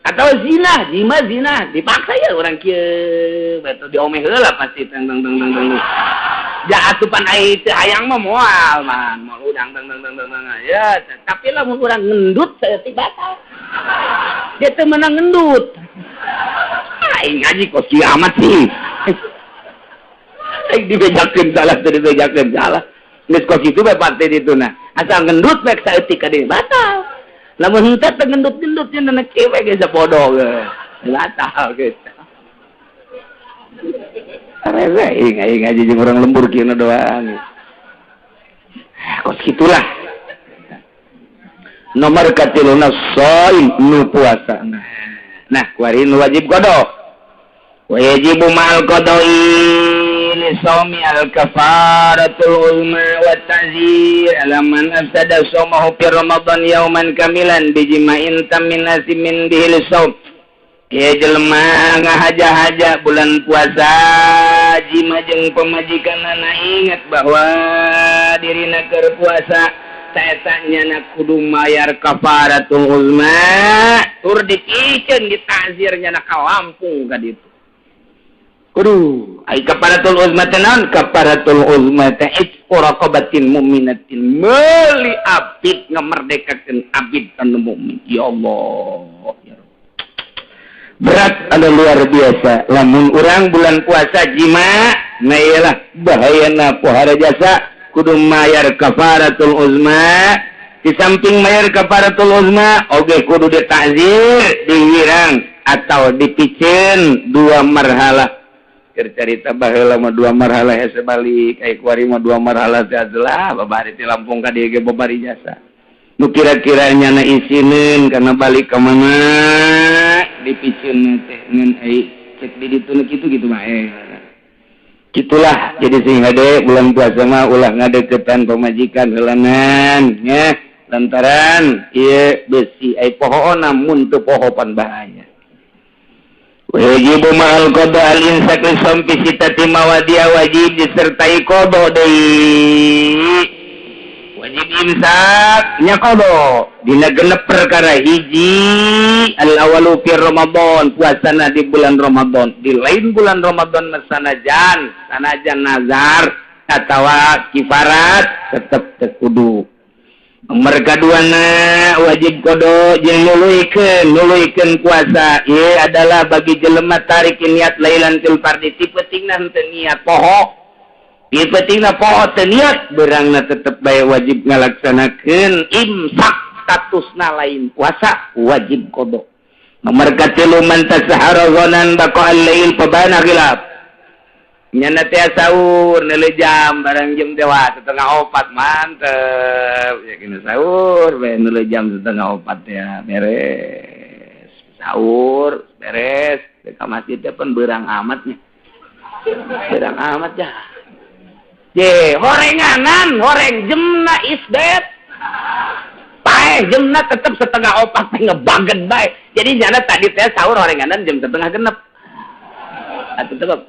S1: Atau zina, jima zina, dipaksa ya orang kieu, betul diomeh heula pasti teng teng teng teng teng. Ja atupan ai teu hayang mah moal man, moal udang teng teng teng teng. Ya, tapi lamun urang ngendut saeutik batal. Dia teu meunang ngendut. Aing ngaji kos kieu amat sih. Aing dibejakeun salah teu dibejakeun salah. Geus kos kitu bae parte dituna. Asal ngendut bae saeutik ka dieu batal. Lamun henteu teu ngendut-ngendut nya nenek cewek ge sapodo ge. Batal gitu. Arese aing ngaji jeung urang lembur kieu doang. Kos kitulah. Nomor katiluna shaim nu puasa. Nah, kuari nu wajib qada. Wa yajibu ma'al qada'i li shaumi al-kafaratul uzma wa ta'zir ala man afsada shaumahu fi Ramadan yauman kamilan bijima'in tamin asimin bihi lishaum. Ya jelema ngahaja-haja bulan puasa jima jeung pamajikanana ingat bahwa dirina keur puasa saeta nyana kudu mayar kafaratul uzma tur dipikeun ditazir nyana ka Lampung ka ditu. Kudu ai kafaratul uzma teh naon? Kafaratul uzma teh itqu raqabatin mu'minatin meuli abid ngamerdekakeun abid anu mukmin. Ya Allah, ya Rabb. Berat anu luar biasa lamun urang bulan puasa jima nah iyalah bahayana pohara jasa kudu mayar kafaratul uzma. Di samping mayar kafaratul uzma oge kudu ditazir dihirang atau dipiceun dua marhalah. Keur carita baheula mah dua marhalah hese balik ai kuari mah dua marhalah teh adalah babari ti Lampung ka dieu ge babari jasa. Nu kira-kira nyana isineun kana balik ka mana dipiceun teh ngan ai cek di ditu nu kitu gitu mah. Itulah jadi sing hade bulan puasa mah ulah ngadeukeutan pamajikan heulanan nya lantaran ieu besi ai pohoona mun teu poho pan bahaya. Wajib ma'al qada al imsak li sampi sitati mawadia wajib disertai qada deui. Wajib imsak nya qada dina genep perkara hiji al awalu fi Ramadan puasana di bulan Ramadan di lain bulan Ramadan sanajan sanajan nazar atawa kifarat tetep teu kudu. Nomor kaduana wajib qada jeung nuluykeun puasa ieu adalah bagi jelema tarik niat lailan fil fardi ti peutingna henteu niat poho ti peutingna poho teu niat beurangna tetep bae wajib ngalaksanakeun imsak statusna lain puasa wajib qada. Nomor katilu man tasahara ghanan baqa al-lail fabana khilaf nyana teh sahur neuleuh jam barang jam dewa 3:30 mantep ya kena sahur bae neuleuh jam 3:30 ya beres sahur beres ka masjid teh pan beurang amat nya beurang amat ya ye horenganan horeng jemna isdet paeh jemna tetep 3:30 teh ngebaget bae jadi nyana tadi teh sahur horenganan jam 5:30 atuh tetep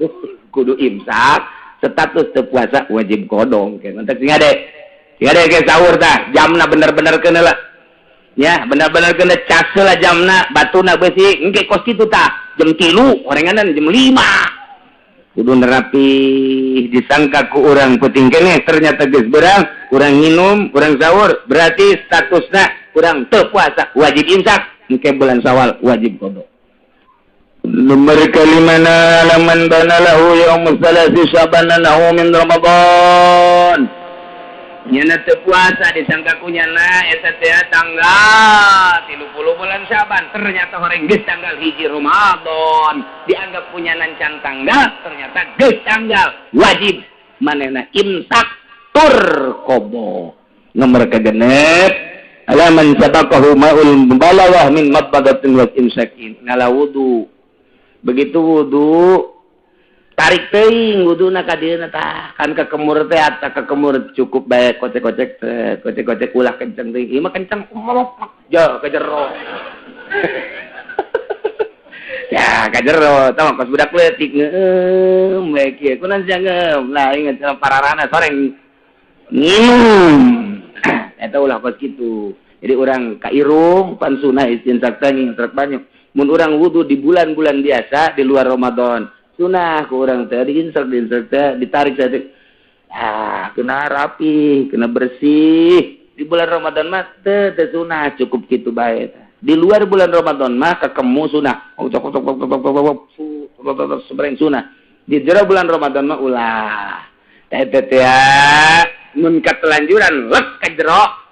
S1: kudu imsak status teu puasa wajib kodong ke mantap sing ade ke sahur tah jamna bener-bener keuna lah ya bener-bener keuna cas lah jamna batuna beusi engke kos kitu tah jam 3 horenganan jam 5 kudu nerapi disangka ku urang peuting keneh ternyata geus beurang urang nginum urang sahur berarti statusna urang teu puasa wajib imsak engke bulan Syawal wajib kodong. Nomor kalimana laman bana lahu yaum salasi sya'ban anahu min Ramadan. Nyana teu puasa disangka ku nyana eta teh tanggal 30 bulan Syaban ternyata horeng geus tanggal 1 Ramadan dianggap punya can tanggal ternyata geus tanggal wajib manehna imsak tur qada. Nomor kagenep alaman sabaqahu ma'ul mubalawah min madbadatin wa imsakin ngala wudu. Begitu wudu tarik teuing wuduna ka dieuna tah kan kekemur teh ata kekemur cukup bae kocek-kocek teh kocek-kocek ulah kenceng teuing ieu mah kenceng melok ja ka jero ya ka jero tah kos budak leutik ngeum bae kieu kunaon sia ngeum lah inget pararana soreng nginum eta ulah kos kitu jadi urang ka irung pan sunah istinsak teh ngintrek banyak mun urang wudu di bulan-bulan biasa di luar Ramadan sunah ku urang teh diinsek teh ditarik saeutik ah kena rapi kena bersih di bulan Ramadan mah teu sunah cukup kitu bae di luar bulan Ramadan mah kakemu sunah sebereng sunah di jero bulan Ramadan mah ulah teh teh mun katelanjuran lek ka jero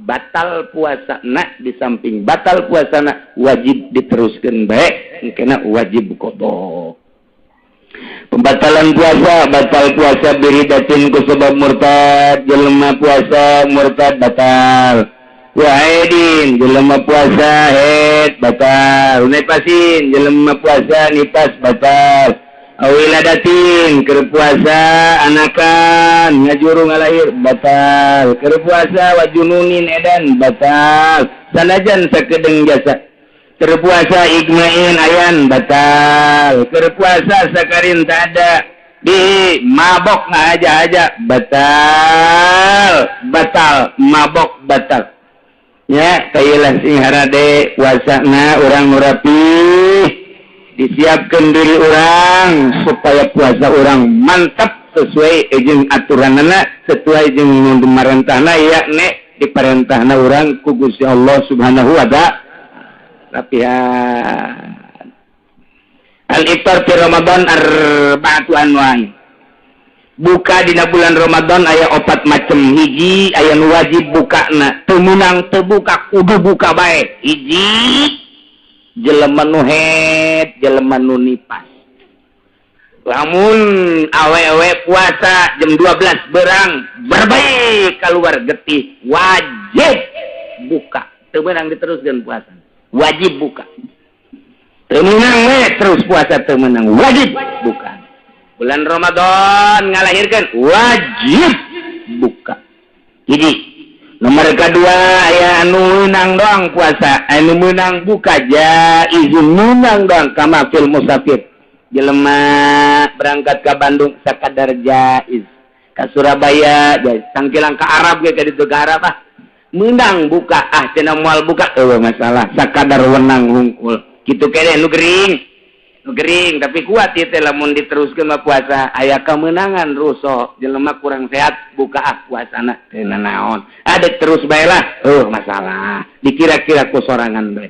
S1: batal puasa nak di samping batal puasa nak wajib diteruskan baik kena wajib qada. Pembatalan puasa batal puasa biridatin ku sebab murtad jelema puasa murtad batal waidin jelema puasa haid batal nipasin jelema puasa nipas batal awiladatin keur puasa anakan ngajuru ngalahir batal keur puasa wajununin edan batal sanajan sakedeung jasa keur puasa igmain ayan batal keur puasa sakarin tak ada di mabok ngaja-aja batal batal mabok batal nya kayelah sing harade puasana urang nu rapih disiapkan diri orang supaya puasa orang mantap sesuai jeung aturanana sesuai jeung pamarentahna yakni diparentahna urang ku Gusti Allah Subhanahu wa ta'ala. Rapihan al-iftar fi Ramadan arba'atu anwan buka dina bulan Ramadan aya opat macem hiji aya nu wajib bukana teu meunang teu buka kudu buka bae hiji jelema nu haid jelema nu nipas lamun awewe puasa jam 12 berang berbaik keluar getih wajib buka teu meunang diteruskeun puasa wajib buka teu meunang we terus puasa teu meunang wajib buka. Bulan Ramadan ngalahirkan wajib buka. Jadi nomor kedua aya anu meunang doang puasa, anu meunang buka jaiz meunang doang kama fil musafir. Jelema berangkat ke Bandung sakadar jaiz, ka Surabaya jaiz, sangkilang ka Arab ge ka ditu ka Arab ah meunang buka ah cenah moal buka eueuh masalah sakadar wenang hungkul. Kitu keneh nu gering. Nu gering tapi kuat ieu teh lamun diteruskeun mah puasa aya kemenangan ruso jelema kurang sehat buka ah puasana teu nanaon adek terus bae lah masalah dikira-kira ku sorangan bae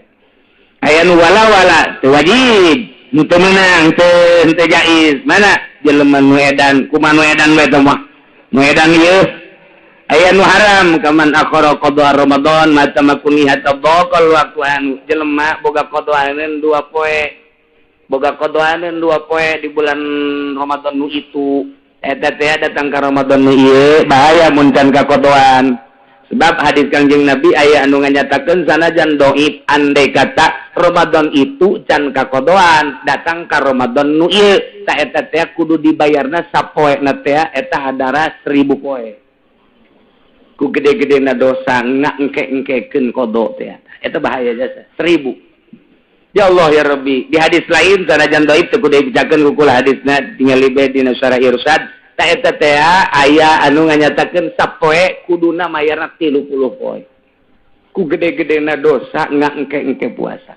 S1: aya nu wala-wala teu wajib nu teu meunang teu teu jaiz mana jelema nu edan kumaha nu edan bae teh mah nu edan ieu aya nu haram kaman akhara qada Ramadan mata makuni hatta baqal waktu anu jelema boga qadaaneun dua poe boga kodoaneun dua poe di bulan Ramadan nu itu eta teh datang ka Ramadan nu ieu bahaya mun can kakodoan sebab hadis Kangjeng Nabi aya anu nganyatakeun sanajan dhaif andai kata Ramadan itu can kakodoan datang ka Ramadan nu ieu ta eta teh kudu dibayarna sapoena teh eta hadara 1000 poe ku gede-gedena dosa ngangke-engkekeun kodo teh eta bahaya jasa 1000. Ya Allah ya Rabbi di hadis lain sanajan dhaif teu kudu dibejakeun ku kula hadisna tingali bae dina syarah Irsyad ta eta teh aya anu nganyatakeun sapoe kuduna mayarna 30 poe ku gede-gedena dosa ngangke-engke puasa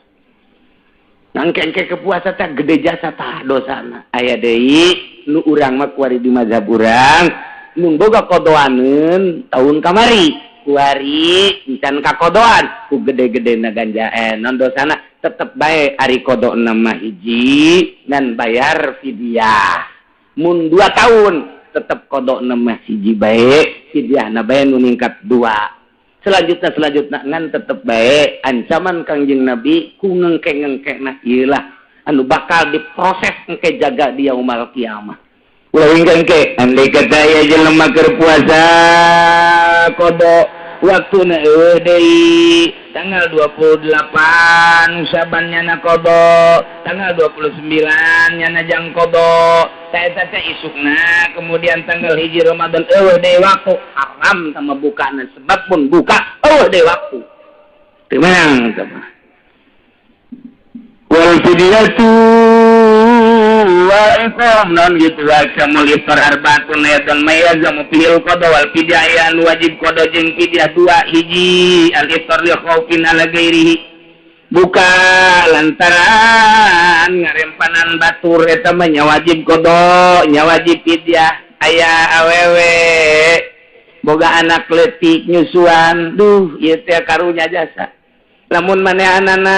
S1: ngangke-engke ke puasa teh gede jasa tah dosana aya deui nu urang mah kuari di mazhab urang nu boga kodoaneun taun kamari kuari encan kakodoan ku gede-gedena ganja non dosana tetep bae ari kodo nama hiji dan bayar fidyah mun 2 tahun tetep kodo nama hiji bae fidyahna bae nu ningkat 2 selanjutnya ngan tetep bae ancaman Kangjeng Nabi ku ngengke-ngengkena ieu lah anu bakal diproses engke jaga di yaumul kiamah ulah hingga andai kata ya jelema keur puasa kodo waktuna eueuh deui tanggal 28 Syaban nyana kodo tanggal 29 nyana jang kodo ta eta teh isukna kemudian tanggal 1 Ramadan eueuh deui waktu haram sama bukana sebab pun buka eueuh deui waktu teu meunang teh mah wal fidyatu wa iqam non gitu wa iftar arbaatun ayatan mayazamu fil qada wal fidyah anu wajib qada jeung fidyah 2 hiji al iftar li khaufin ala ghairihi buka lantaran ngarempanan batur eta mah nya wajib qada nya wajib fidyah aya awewe boga anak leutik nyusuan duh ieu teh karunya jasa lamun manehanana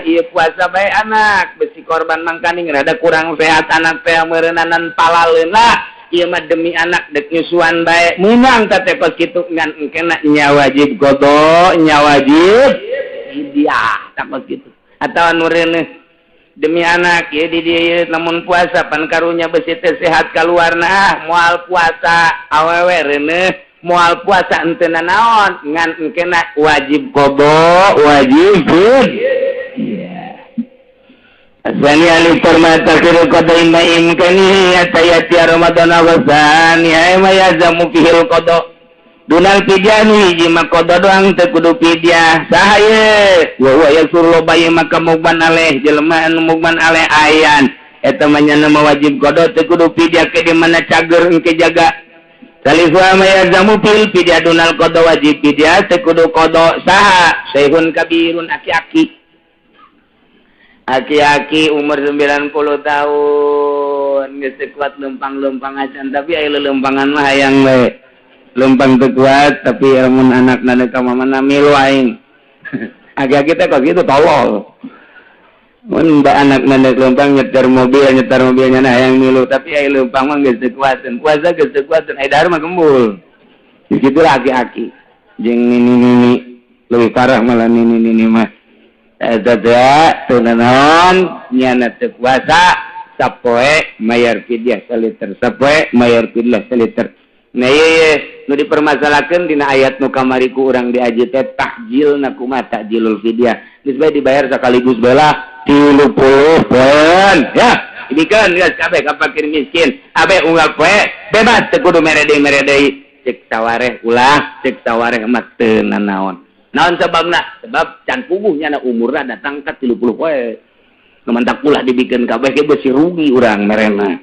S1: ieu puasa bae anak besi korban mangkaning rada kurang sehat anak teh meureunnanan palaleun lah ieu mah demi anak dek nyusuan bae meunang teh kos kitu ngan engkena nya wajib qada nya wajib fidyah tah kos kitu atawa nu reuneuh demi anak ieu di dieu lamun puasa pan karunya besi teh sehat kaluarna ah moal puasa awewe reuneuh moal puasa henteu nanaon ngan engkena wajib qada wajib fidyah asani alifar ma takhiru qada imma imkani atayati Ramadan awsani ay ma yazamu fihil qada dunal fidyani hiji mah qada doang teu kudu fidyah saha ye wa huwa yasurlu bayi maka mugman aleh jelema anu mugman aleh ayan eta mah nya mah wajib qada teu kudu fidyah ke di mana cager engke jaga Salisu ma yazamu fil fidyah dunal qada wajib fidyah teu kudu qada saha syekhun kabirun aki-aki aki-aki umur 90 tahun geus teu kuat lempang-lempang acan tapi aya lelempangan mah hayang we lempang teu kuat tapi lamun anakna deuk ka mamana milu aing aki-aki teh kok kitu tolol mun ba anakna deuk lempang nyetir mobil nyana hayang milu tapi aya lempang mah geus teu kuateun puasa geus teu kuateun aya dahar mah gembul kitu lah aki-aki jeung nini-nini leuwih parah malah nini-nini mah eta teh teu nanaon nyana teu kuasa sapoe mayar fidyah saliter sapoe mayar fidyah saliter nah ieu nu dipermasalahkeun dina ayat nu kamari ku urang diaji teh takjilna kumaha takjilul fidyah geus bae dibayar sakaligus bae lah 30 poin ya. Dibikeun geus kabeh ka fakir miskin. Abe unggal poe bebas teu kudu mere deui mere deui. Cek sawareh ulah, cek sawareh mah teu nanaon. Naon sababna? Sebab can puguh nyana umurna datang ka 30 poe. Nu mantak ulah dibikeun kabeh ge beusi rugi urang merena.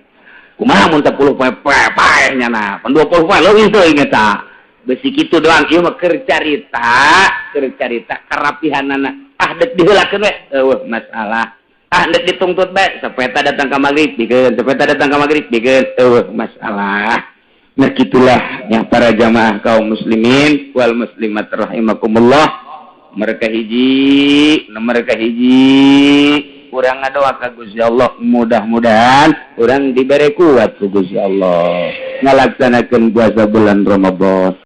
S1: Kumaha mun 10 poe paeh nyana? Pan 20 poe leuwih teuing eta. Besi kitu doang ieu mah keur carita karapihanana. Ah dek diheulakeun we, eueuh masalah. Ah dek ditungtut bae, sapeta datang ka magrib bikeun, sapeta datang ka magrib bikeun, eueuh masalah. Nah kitulah yang para jamaah kaum muslimin wal muslimat rahimakumullah. Mereka hiji, mereka hiji, urang ngadoa ka Gusti Allah mudah-mudahan urang dibere kuat ku Gusti Allah ngalaksanakeun puasa bulan Ramadan.